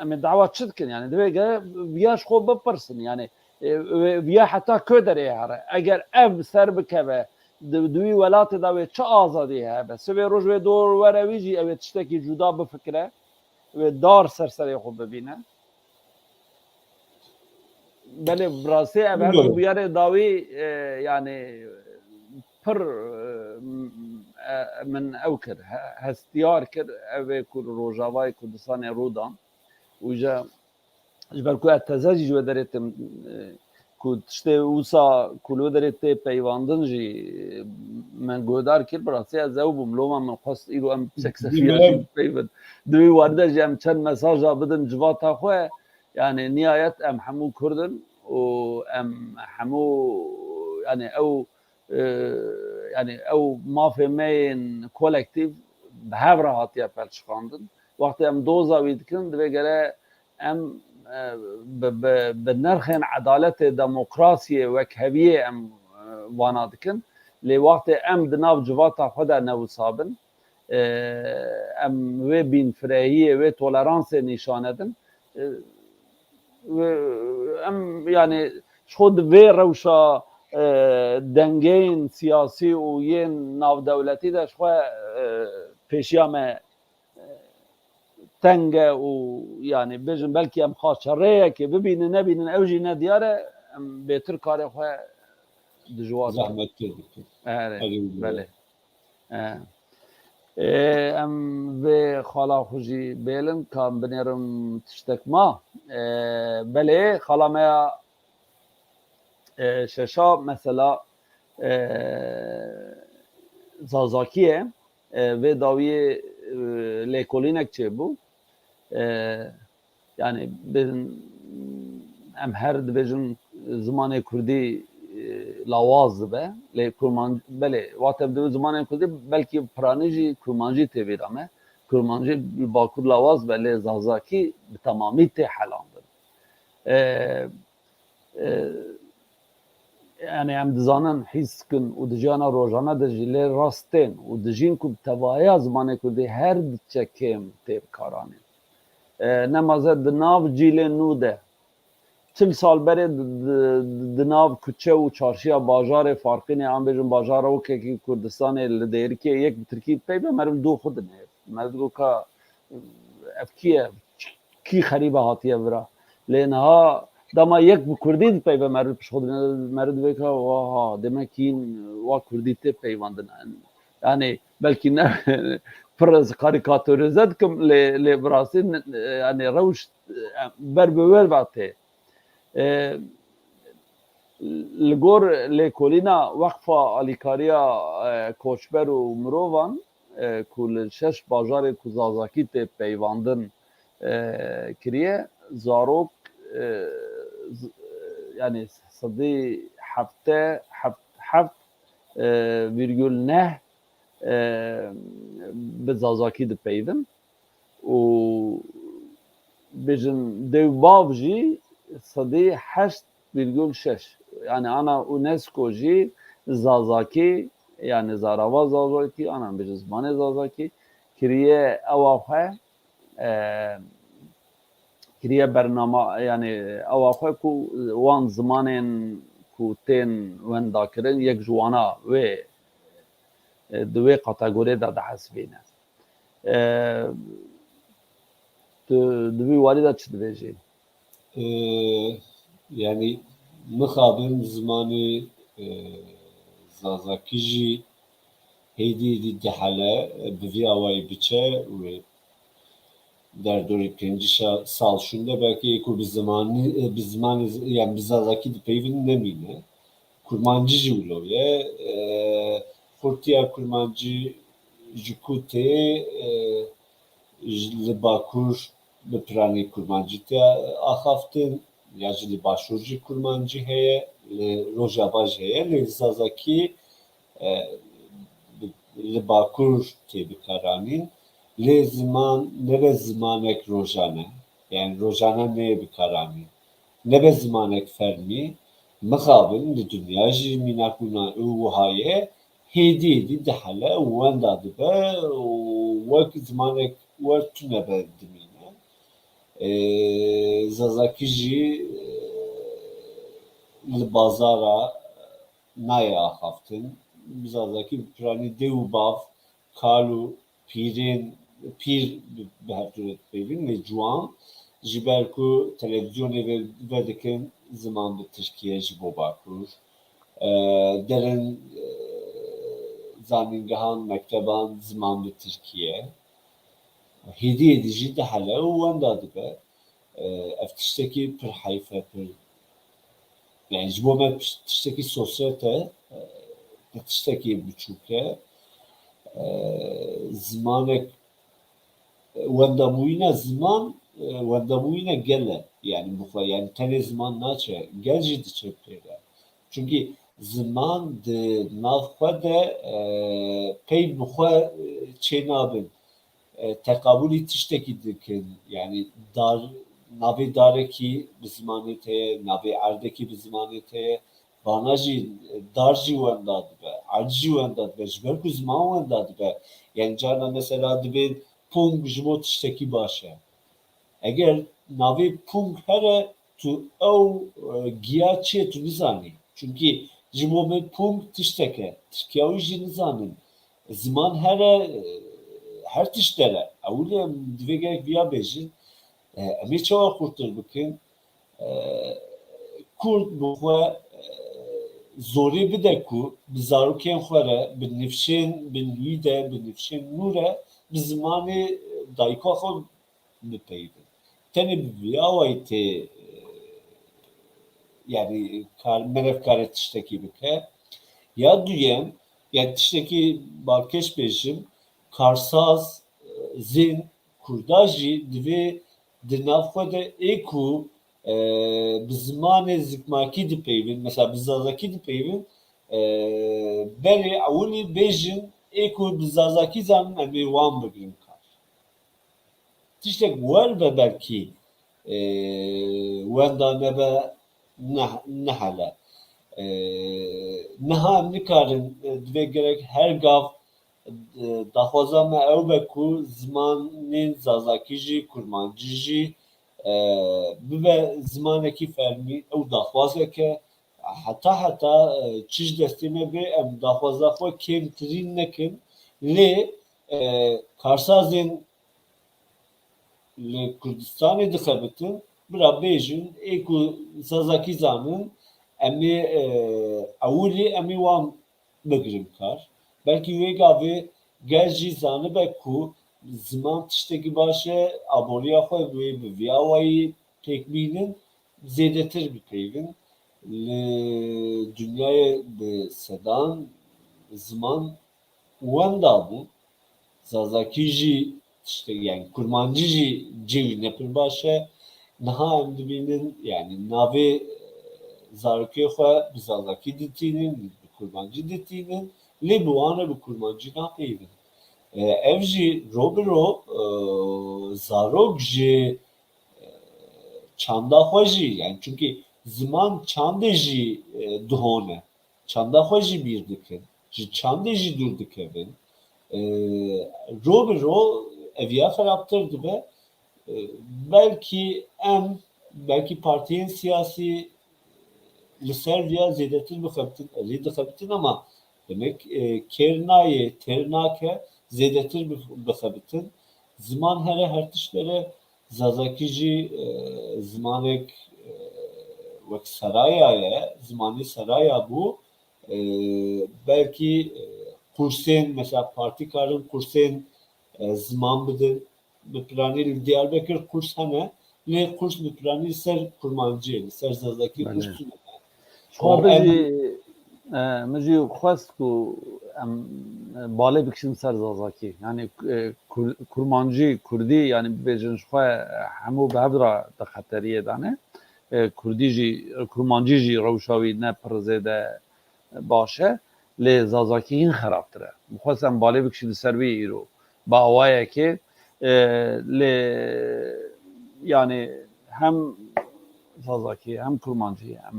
em ê dawa çi dikin? Yani divê gere viya ji xwe bipirsin. Yani, e, wê, viya heta ku derê here? Eger ev ser bikeve, di, di wî welatê de wê çi azadî hebe? Sibê roj wê dor were wî jî ew ê tiştekî cuda bifikire. Wê dar ser serê xwe bibîne. Belê, bi rastî ev her du bûyerê dawî, e, yani pir, e, m-, e, min ew kir, he-, hestiyar kir, ev ê ku li Rojavayê Kurdistanê rû dan. Û ji, ji ber ku ez teze jî ji wê derê tim, e, ku tiştê wisa ku li wê derê tê peywandin jî, e, min guhdar kir, bi rastî ez ew bûm. Loma min xwest îro em bi seksefîya jî bipeyvin. Di wî warî de jî em çend mesaja bidin civata xwe. Yani nihayet em hemû Kurd in û em hemû, yani ew, e, yani ew mafê me yên kolektîv bi hev re hatiye pelçiqandin. Wextê em doza wî dikin, divê gere em, e, bi, bi, bi nirxên edaletê, demokrasiyê, wekheviyê em, e, vana dikin. Lê wextê em di nav civata xwe de ne wisa bin, e, em wê bînfirehiyê, wê toleransê nîşan nedin, e, wê, em, yani, ji xwe di vê rewşa, e, dengeyên siyasî û yên navdewletî de ji xwe, e, pêşiya me, e, teng e û, yani, bêjin belkî em xaçerêyekê bibînin, nebînin, ew jî ne diyar e, em bêtir karê xwe dijwar dikin. Zehmettir dikin. Erê, Erê, belê. E, e, em vê xala xwe jî bêlin, ka em binêrin tiştek ma. E, belê, xala me ya, e, şeşa mesela, e, Zazakî ye. E, vê dawiyê, e, lêkolînek çêbû. E, Yani, bêjin, em her dibêjin zimanê kurdî, e, lawaz dibe. Lê kurmanc-, belê, wate bi zimanê kurdî belkî piranî jî kurmancî tê bîra me. Kurmancî li Bakur lawaz be, lê zazakî bi temamî tê helandin. E, e, Yani em dizanin, hîs dikin û di jiyana rojane de jî lê rast tên û dijîn ku bi tevahiya zimanê kurdî her diçe kêm tê bikaranîn. E, nemaze di nav cîlên nû de, çil sal berê di, di, di nav kuçe û çarşiya bajarê Farqînê, an bêjin bajara wekekî Kurdistanê li Dêrikê yek bi tirkî peyve meriv dû xwe dinê. Meriv digot ka ev kî ye? Kî xerîbe hatiye vira? Lê niha dema yek bi kurdî dipeyve meriv pişt xwe dibîne, meriv dibê ka, waha, demek hîn wa kurdî tê peywandin. Yani belkî ne pir ez karîkatorize dikim, lê, lê bi rastî ne, yani rewş, e, ber bi wer ve tê. E, Li gor lêkolîna Weqfa Alîkariya, e, Koçber û Mirovan, e, ku li şeş bajarê ku zazakî tê peywandin, e, kiriye, zarok, e, z-, e, yani sedî heft, heft, heft, e, vîrgul neh, e, bi zazakî dipeyvin. Û bêjin dê û bav jî sedî heşt vîrgul şeş. Yani ana UNESCO jî zazakî, yani zarava zazakî, ana bêjin zimanê zazakî kiriye ewa xwe, e, kiriye bernama, yani ewa xwe ku wan zimanên ku tên wendakirin yek ji wana wê, e, di wê kategoriyê de dihesibîne. E, tu di vî warî de çi dibêjî? E, yani mixabin zimanê, e, zazakî jî hêdî hêdî dihele, e, bi vî awayî biçe wê. derdorî pêncî sal şûnde belkî êko bi zimanî, bi zimanê, yani bi zazakî dipeyvin nemîne. Kurmancî jî wilo ye. E, xurtiya kurmancî ji ku tê, e, ji, li Bakur bi piranî kurmancî tê axaftin, ya jî li Başûr jî kurmancî heye, li Rojava jî heye, lê zazakî, e, li Bakur tê bikaranîn. Lê ziman nebe zimanek rojane, yani rojane neyê bikaranîn. Nebe zimanek fermî, mixabin li dinya jî mînak wina û wiha ye, hêdî hêdî dihele û wenda dibe û wek zimanek wer tune be dimîne. E, zazakî jî, e, li bazara nayê axaftin. Zazakî bi piranî dê û bav, kal û pîrên, pîr bi, bi hev tune dipeyvin, lê ciwan ji ber ku televîzyonê ve, vedikin ziman bi tirkî ye ji bo Bakur. E, derin, e, zanîngehan, mekteban ziman bi tirkî ye. Hêdî hêdî jî dihele û wenda dibe. E, ev tiştekî pir heyf e, pir, yani ji bo me piş-, tiştekî sosyete, e, ne tiştekî biçûk e. E, zimanek, e, wendabûyîna ziman, e, wendabûyîna gel e. Yani bi xwe, yani tenê ziman naçe, gel jî diçe pê re. Çunkî ziman di nav xwe de, e, pey bi xwe, e, çênabin. E, teqabûlî tiştekî dikin. Yani dar, navê darekî bi zimanê te ye, navê erdekî bi zimanê te ye. Vana jî, e, dar jî wenda dibe, erd jî wenda dibe, ji ber ku ziman wenda dibe. Yani carna mesela dibên pung ji bo tiştekî baş e. Eger navê pung here, tu ew, e, giya çi ye tu nizanî. Çunkî ji bo min pung tiştek e. Tirkiya wî jî nizanin. Ziman here, e, her tişt dere. Ewilî em divê gerek viya bêjin. E, em ê çawa xurtir bikin? E, Kurd bi xwe, e, zorê bide ku bi zarokên xwe re, bi nifşên bin wî de, bi nifşên nû re, bi zimanê dayika xwe bipeyivin. Tenê bi vî awayî tê, e, yani kar, meriv kare tiştekî bike. Ya duyem, yani tiştekî balkêş bêjim, karsaz, e, zên, Kurda jî divê di nav xwe de ê ku, e, bi zimanê zikmakî dipeyivin, mesela bi zazakî dipeyivin, e, berê ewilî bêjin ê ku bi zazakî zanin em ê wan bigrin kar. Tiştek wer be belkî, e, wenda nebe ne-, nehele. E, niha em nikarin, e, divê gerek her gav, e, daxwaza me ew be ku zimanên zazakî jî, kurmancî jî, e, bibe zimanekî fermî, ew daxwazek e. Heta heta, e, çi ji destê me bê, em daxwaza xwe kêmtirîn nekin. Lê, e, karsazên li Kurdistanê dixebitin, bira bêjin, ê ku zazakî zanin, em ê, e, ewilî em ê wan bigrin kar. Belkî wê gavê gel jî zanibe ku ziman tiştekî baş e, aboriya xwe wê bi vî awayî pêk bînin, zêdetir bipeyvin. Li dinyayê bi sedan ziman wenda bû. Zazakî jî tiştek, yani kurmancî jî cihê wî ne pir baş e. Niha em dibînin, yani navê, e, zarokê xwe bi zazakî ditînin, bi kurmancî ditînin, lê bi wan re bi kurmancî napeyivin. E, ev jî ro bi ro, e, zarok ji, e, çanda xwe jî, yani çunkî ziman çandê jî, e, dihone. Çanda xwe jî bîr dikin, ji çandê jî dûr dikevin. E, ro bi ro eviya xerabtir dibe. E, belkî em, belkî partiyên siyasî li ser viya zêdetir bixebitin, elî dixebitin ama demek, e, kêr nayê, têr nake zêdetir bix-, bixebitin. Ziman here her tişt dere, zazakî jî, e, zimanek, e, wek seraya ye, zimanê seraya bû. E, belkî, e, kursên, mesela partî karin kursên, e, ziman bidin. bi planî li Diyarbekir kurs hene, lê kurs bi planî li ser kurmancî, li ser zazakî kurs Belê. tune. Xwe Û min em jî, e, min jî xwest ku em, e, balê bikişin ser zazakî. Yani, e, kur-, kurmancî, kurdî, yani bibêjin ji xwe, e, hemû bi hev re di xeteriyê de ne. E, kurdî jî, kurmancî jî rewşa wî ne pir zêde baş e, lê zazakî hîn xerabtir e. Min xwest em balê bikişî li ser wî îro. Bi awayekê, e, lê, yani hem zazakî, hem kurmancî, em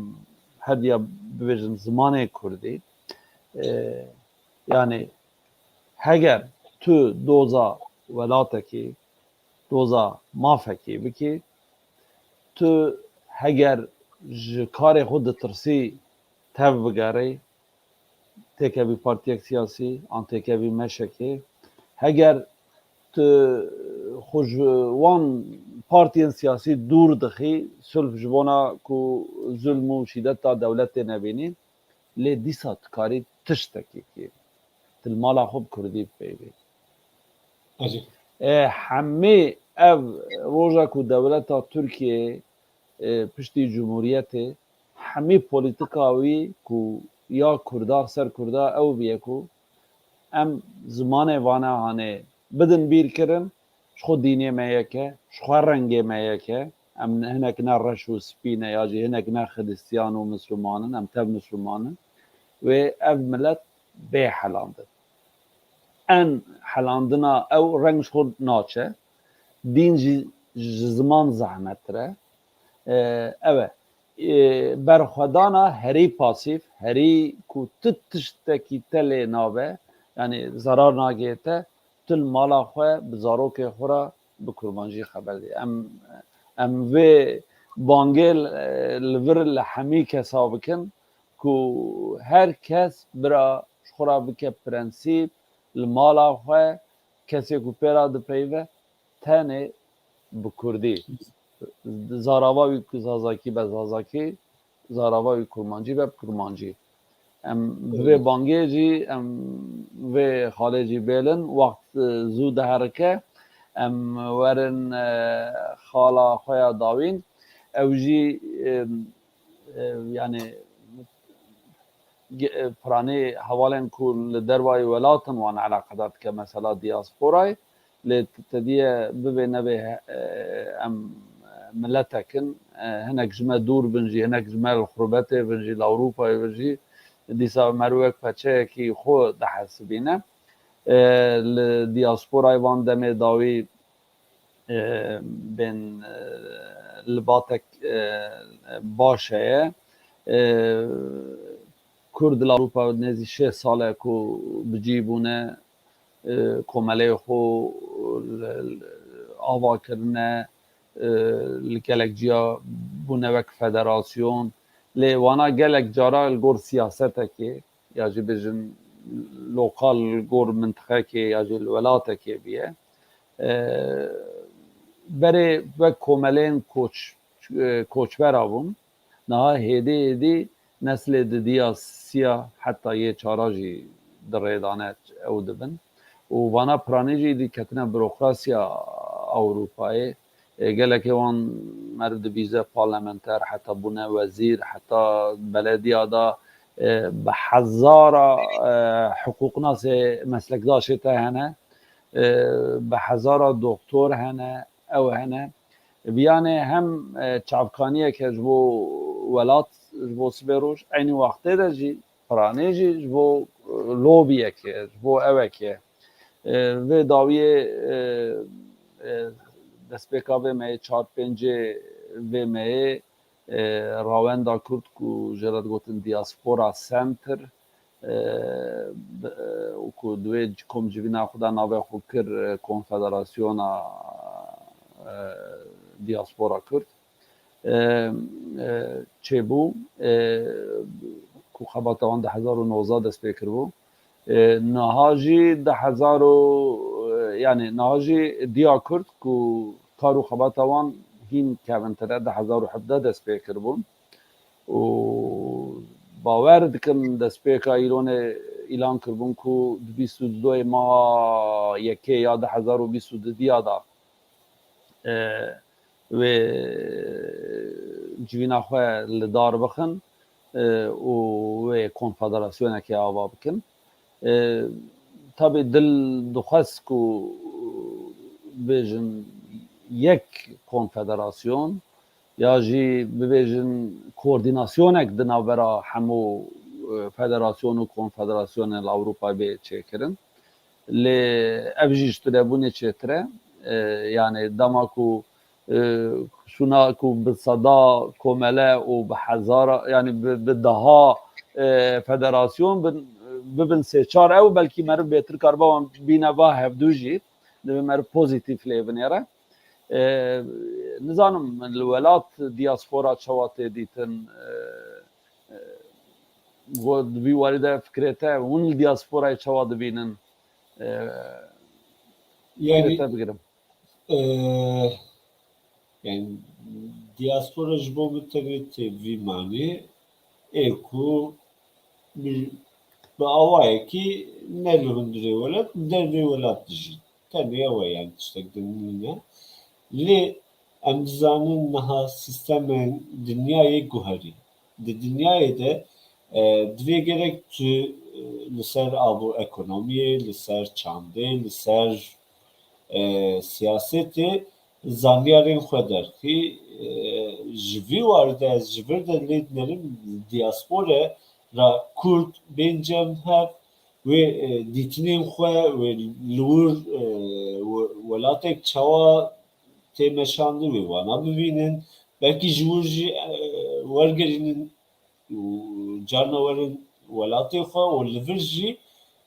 her diya bibêjin zimanê kurdî, e, yani heger tu doza welatekî, doza mafekî bikî, tu heger ji karê xwe ditirsî tev bigerî, têkevî partiyek siyasî an têkevî meşekê, heger tu xwe ji wan partiyên siyasî dûr dixî, sulf ji bona ku zulm û şîdeta dewletê nebînî, lê dîsa dikarî tiştekî kî tu li mala xwe bi kurdî bipeyvî. Ecê. E, hemî ev roja ku dewleta Tirkiyê, e, piştî cumhuriyetê, hemî polîtika wî ku ya kurda ser kurda ew biye ku em zimanê vana hanê bidin bîrkirin, ji xwe dînê me yek e, ji xwe rengê me yek e, em hinek ne reş û spî ne ya jî hinek ne xiristiyan û misliman in, em tev misliman in. Wê ev milet bê helandin. En helandina ew reng ji xwe naçe, dîn jî ji ziman zehmettir e. E, ew e. E, berxwedana herî pasîf, herî ku tu tiştekî te lê nabe, yani zarar nagê te, tu li mala xwe bi zarokê xwe re bi kurmancî xeber dê. Em, em vê bangê, e, li vir li hemî kesa bikin ku her kes bira ji xwe re bike prensîp, li mala xwe kesê ku pê re dipeyive, tenê bi kurdî. Zarava wî ku zazakî be zazakî, zarava wî kurmancî be kurmancî. Em bi vê bangê jî, em vê xalê jî bêlin, wext, e, zû diherike. Em werin, e, xala xwe ya dawîn. Ew jî, e, e, yani, ge-, e, piranî hevalên ku li dervayî welatin wan eleqedar dike, mesela diasporayê. Lê te diye bibê nebê, e, em miletek in, e, hinek ji me dûr bin jî, hinek ji me li xurbetê bin jî, li Ewropayê bin jî, dîsa meriv wek peçeyekî xwe dihesibîne. E, li diasporayê van demê dawî, e, bên, e, libatek, e, baş heye. E, Kurd li Ewropa nêzî şêst sal e ku bi cî bûne, e, komeleyê xwe li, li, ava kirine, e, li gelek ciya bûne wek federasyon. Lê wana gelek cara li gor siyasetekê, ya jî bêjin lokal, li gor mintiqekê ya jî li welatekê bûye. E, berê wek komeleyên koç, e, koçbera bûn. Niha hêdî hêdî neslê didiya siya heta yê çara jî di rê de ne, ew dibin. Û vana piranî jî dî ketine burokrasiya Ewropayê. E, gelekê wan meriv dibîze parlamenter, heta bûne wezîr, heta belediya de, e, bi hezara, e, hiqûqnasê meslekdaşê te hene, e, bi hezara doktor hene, ew hene. Bi yanê hem, e, çavkaniyeke ji bo welat, ji bo sibê roj, eynî wextê de jî piranî jî ji bo, e, lobiyekê, ji bo ewekê. E, vê dawiyê, e, e, destpêka vê meyê, çar pêncê vê meyê, e, rawenda Kurd ku jê re digotin Diaspora Center, e, bi, e, û ku di wê komcivîna xwe de navê xwe kir, e, Konfederasyona, e, Diaspora Kurd, e, e, çêbû, e, ku xebata wan di hezar û nozdeh dest pê kiribû. E, niha jî di hezar û, e, yani niha jî Diya Kurd ku kar û xebata wan hîn kevintir e, di hezar û hevdeh dest pê kiribûn. Û bawer dikim destpêka îronê îlan kiribûn ku di bîst û dudoyê meha yekê ya di hezar û bîst û dudiya de e, wê civîna xwe li dar bixin, e, û wê konfederasyonekê ava bikin. E, tabî dil dixwest ku bêjin yek konfederasyon ya jî bibêjin koordînasyonek di navbera hemû, e, federasyon û konfederasyonên li Ewropayê bê çêkirin. Lê ev jî ji tunebûnê çêtir e. E, yanî dema ku, e, şûna ku bi seda komele û bi hezara, yanî bi, bi deha, e, federasyon bin, bibin sê çar ew, belkî meriv bêtir karibe wan bîne va hevdû jî, divê meriv pozîtîf lê binêre. E, nizanim li welat diaspora çawa tê dîtin, e, e, got, di vî warî de fikrê te, hûn li diasporayê çawa dibînin? E, Yani, fikrê te bigirim. e, yani, diaspora ji bo min tenê tê vî manê, ê ku bi, bi awayekî ne li hundirê welat, dervê welat dijî. Tenê ew e, yani tiştek din nîne. Lê em dizanin niha sîstemên dinyayê guherî. Di dinyayê de, e, divê gerek tu, e, li ser abo ekonomiyê, li ser çandê, li ser, e, siyasetê zanyarên xwe derxî. E, ji vî warî de ez ji vir de lê dinerim diaspore ra Kurd bên cem hev wê, e, dîtinên xwe, wê li wir, e, we-, welatek çawa tê meşandin, wê wana bibînin. Belkî ji wir jî, e, wergerînin û carna werin welatê xwe û li vir jî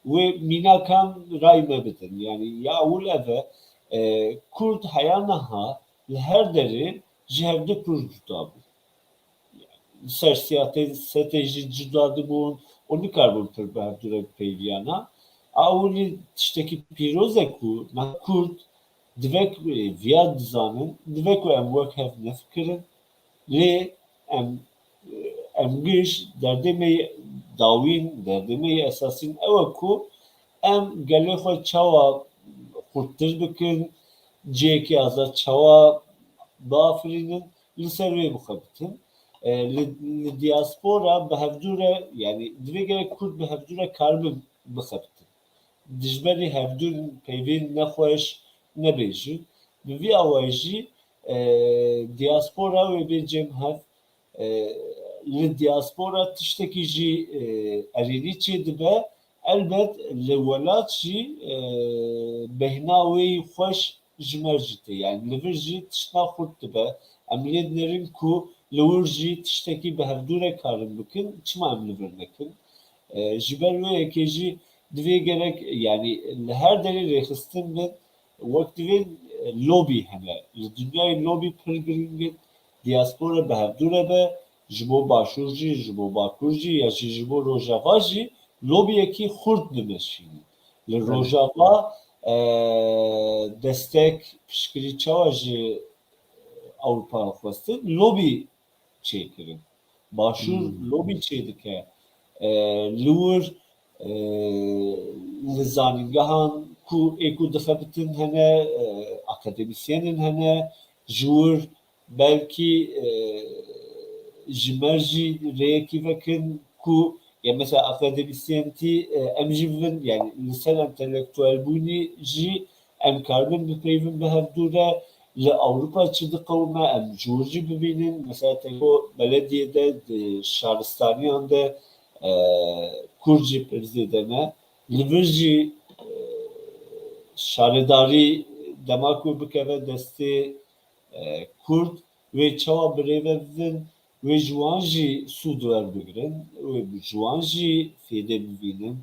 wê mînakan ray me bidin. Yani ya ewil ev e, e, Kurd heya niha li her derê ji hevdu pir cuda bû. Li ser siyasetê jî cuda dibûn û nikaribûn pir bi hevdû re bipeyiviyana. A ewilî tiştekî pîroz e ku me Kurd divek, e, viya dizanin, divek ku em wek hev nefikirin, lê em, em giş derdê me yê dawîn, derdê me yê esasîn ew e ku em gelê xwe çawa xurttir bikin, cihekî azad çawa biafirînin, li ser wê bixebitin. E, li, li diaspora bi hevdû re, yani divê gerek Kurd bi hevdû re karibin bixebitin. Dijberî hevdûn peyvên nexweş nebêjin. Bi vî awayî jî, e, diaspora wê bê cem hev, e, li diaspora tiştekî jî, e, erênî çêdibe. Elbet li welat jî, e, behna wê yî xweş ji me jî tê. Yani li vir jî tiştna xurt dibe. Em lê dinerin ku li wir jî tiştekî bi hevdû re karin bikin, çima em li vir nekin? E, ji ber wê yekê jî divê gerek, yani li her derê rêxistin bin, wek divên, e, lobî hene. Li dinyayê lobî pir giring in. Diaspora bi hevdû re be, ji bo Başûr jî, ji bo Bakur jî, ya jî ji bo Rojava jî lobiyekî xurt dimeşînin. Li Rojava, e, destek, piştgirî çawa ji Ewropa xwestin? Lobî çêkirin. Başûr lobî çêdike. E, li wir, e, li zanîngehan ku ê ku dixebitin hene, e, akademîsyenên hene, ji wir belkî, e, ji me jî rêyekî vekin ku, ya mesela akademîsyentî, e, em jî bibin, yani li ser entelektuelbûnî jî em karibin bipeyvin bi hevdû re. Li Ewropa çi diqewime em ji wir jî bibînin. Mesela teko belediyê de, di şaristaniyan de, e, Kurd jî pir zêde ne. Li vir jî, e, şaredarî dema ku bikeve destê, e, Kurd, wê çawa birêve bibin, wê ji wan jî sûd werbigirin, wê ji wan jî fêdê bibînin.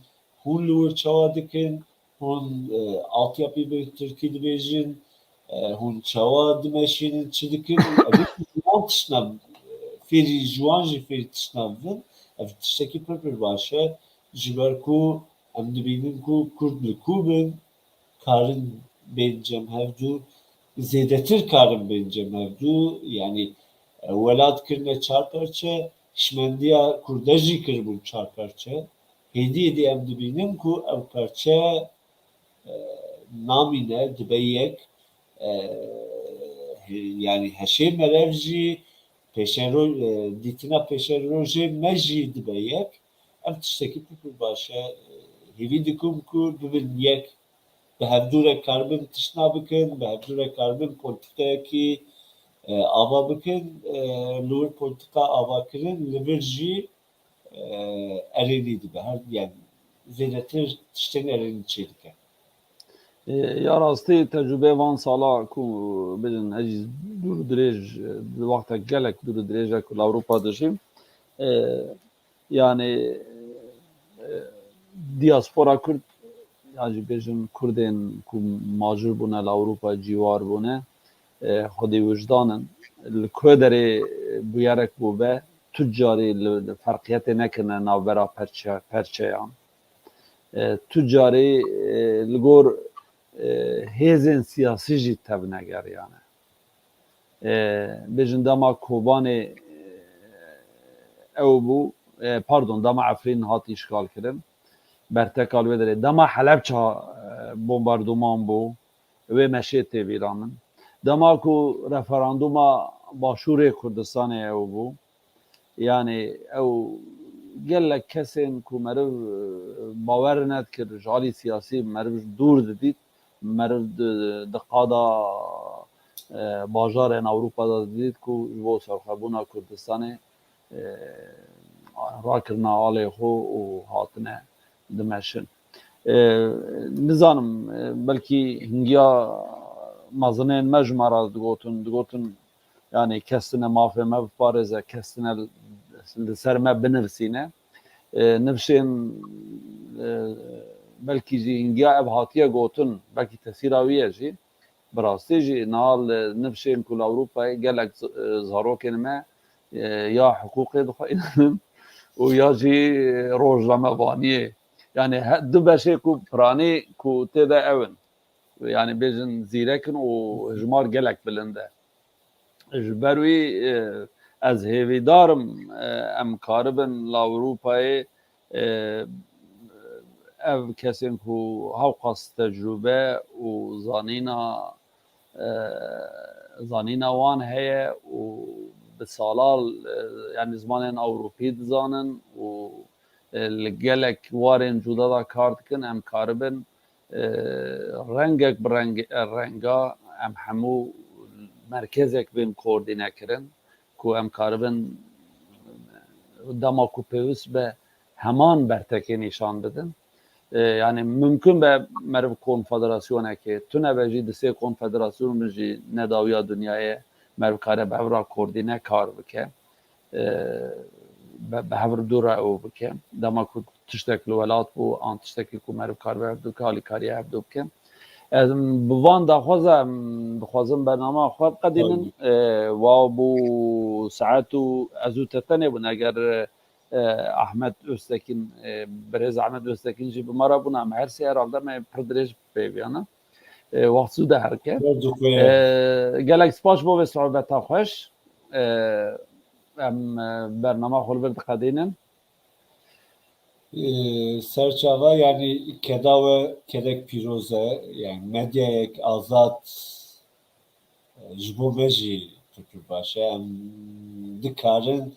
Hûn li wir çawa dikin? Hûn, e, altyapî bi tirkî dibêjin, e, hûn çawa dimeşînin, çi dikin? Ev ji wan tiştna, e, fêrî, ji wan jî fêrî tiştna bibin. Ev tiştekî pir pir baş e. Ji ber ku em dibînin ku Kurd li ku bin, karin bên cem hevdû, zêdetir karin bên cem hevdû, yanî, e, welat kirine çar perçe, hişmendiya Kurde jî kiribûn çar perçe. Hêdî hêdî em dibînin ku ew perçe, e, namîne, dibe yek, e, Yani heşê merev jî pêşero-, e, dîtina pêşerojê me jî dibe yek. Ev tiştekî pir pir baş e. Hêvî dikim ku bibin yek, bi hevdû re karibin tiştna bikin, bi hevdû re karibin polîtîkayekî, e, ava bikin. E, li wir polîtîka avakirin, li vir jî, e, erênî dibe. Her, yani zêdetir tiştên erênî çêdike. E, ya rastî tecrûbê van sala ku bêjin ez jî dûr dirêj, di wextek gelek dûr dirêj e ku li Ewropa dijîm. E, yani, e, diaspora Kurd, ya jî bêjin Kurdên ku macir bûne li Ewropa cîwar bûne, e, xwedî wijdan in. Li ku derê bûyerek bûbe, tu carî li, li ferqiyetê nekirine navbera perçe-, perçeyan. E, tu carî, e, li gor, e, hêzên siyasî jî tevnegeriyane. E, bêjin dema Kobanê, e, ew bû, e, pardon, dema Efrîn hat îşgal kirin. Berteka li wê derê. Dema Helebça, e, bombarduman bû. Wê meşê tê bîra min. Dema ku referanduma Başûrê Kurdistanê ew bû, yani ew gelek kesên ku meriv, e, bawer nedikir, ji alî siyasî meriv dûr didît, meriv di, di qada, e, bajarên Ewropa de didît ku ji bo serxwebûna Kurdistanê, e, rakirine alê xwe û hatine dimeşin. E, nizanim, e, belkî hingiya mezinên me ji me re digotin, digotin, yani kes tine mafê me biparêze, kes tine li ser me binivîsîne. E, nifşên, e, belkî jî hingiya ev hatiye gotin, belkî tesîra wî ye jî. Bi rastî jî niha li nifşên ku li Ewropayê gelek z-, e, zarokên me, e, ya hiqûqê dixwînin û ya jî rojnamevaniyê. Yani he-, du beşê ku piranî ku tê de ew in. Yani bêjin zîrek in û hijmar gelek bilind e. Ji ber wî, e, ez hêvîdar im, e, em karibin li Ewropayê, e, ev kesên ku hewqas tecrûbe û zanîna, e, zanîna wan heye û bi sala, e, yani zimanên Ewropî dizanin û, e, li gelek warên cuda de kar dikin, em karibin, e, rengek bi reng-, renga em hemû merkezek bên koordîne kirin ku em karibin dema ku pêwist be heman bertekê nîşan bidin. E, yani mimkun be meriv konfederasyonekê tune be jî di sê konfederasyon min jî nedawiya dinyayê meriv kare bi hev re koordîne kar bike. E, be, bi hev re dû re ew bike. Dema ku tiştek li welat bû, an tiştekî ku meriv karibe hev dû bike, alîkariya hev dû bike. Ez bi van daxwaza em dixwazin bernama xwe biqedînin. E, wa bû saet û ez û te tenê bûn. Eger, e, Ahmet Öztekin, e, birêz Ahmet Öztekin jî bi me re bûna, em her sê herhalde me pir dirêj pêviyana. E, wext zû de herke. E, gelek spas bo vê sohbeta xweş. E, em, e, bernama xwe li vir diqedînin. E, serçava, yani keda we kedek pîroz e, yani medyayek azad, e, ji bo me jî pir pir baş e. Em dikarin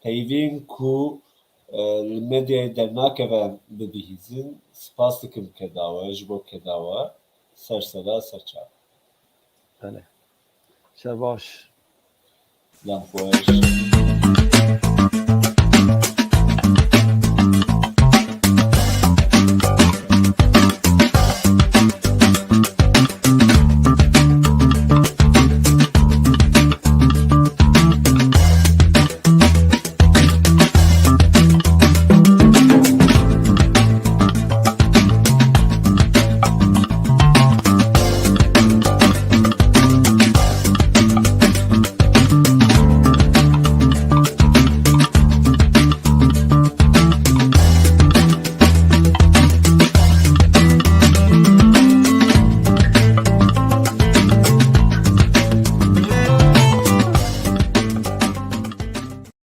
peyvên ku, e, li medyayê dernakeve bibihîzin. Spas dikim keda we, ji bo keda we. Ser sera, ser çav. Belê. Şer baş. Dem xweş.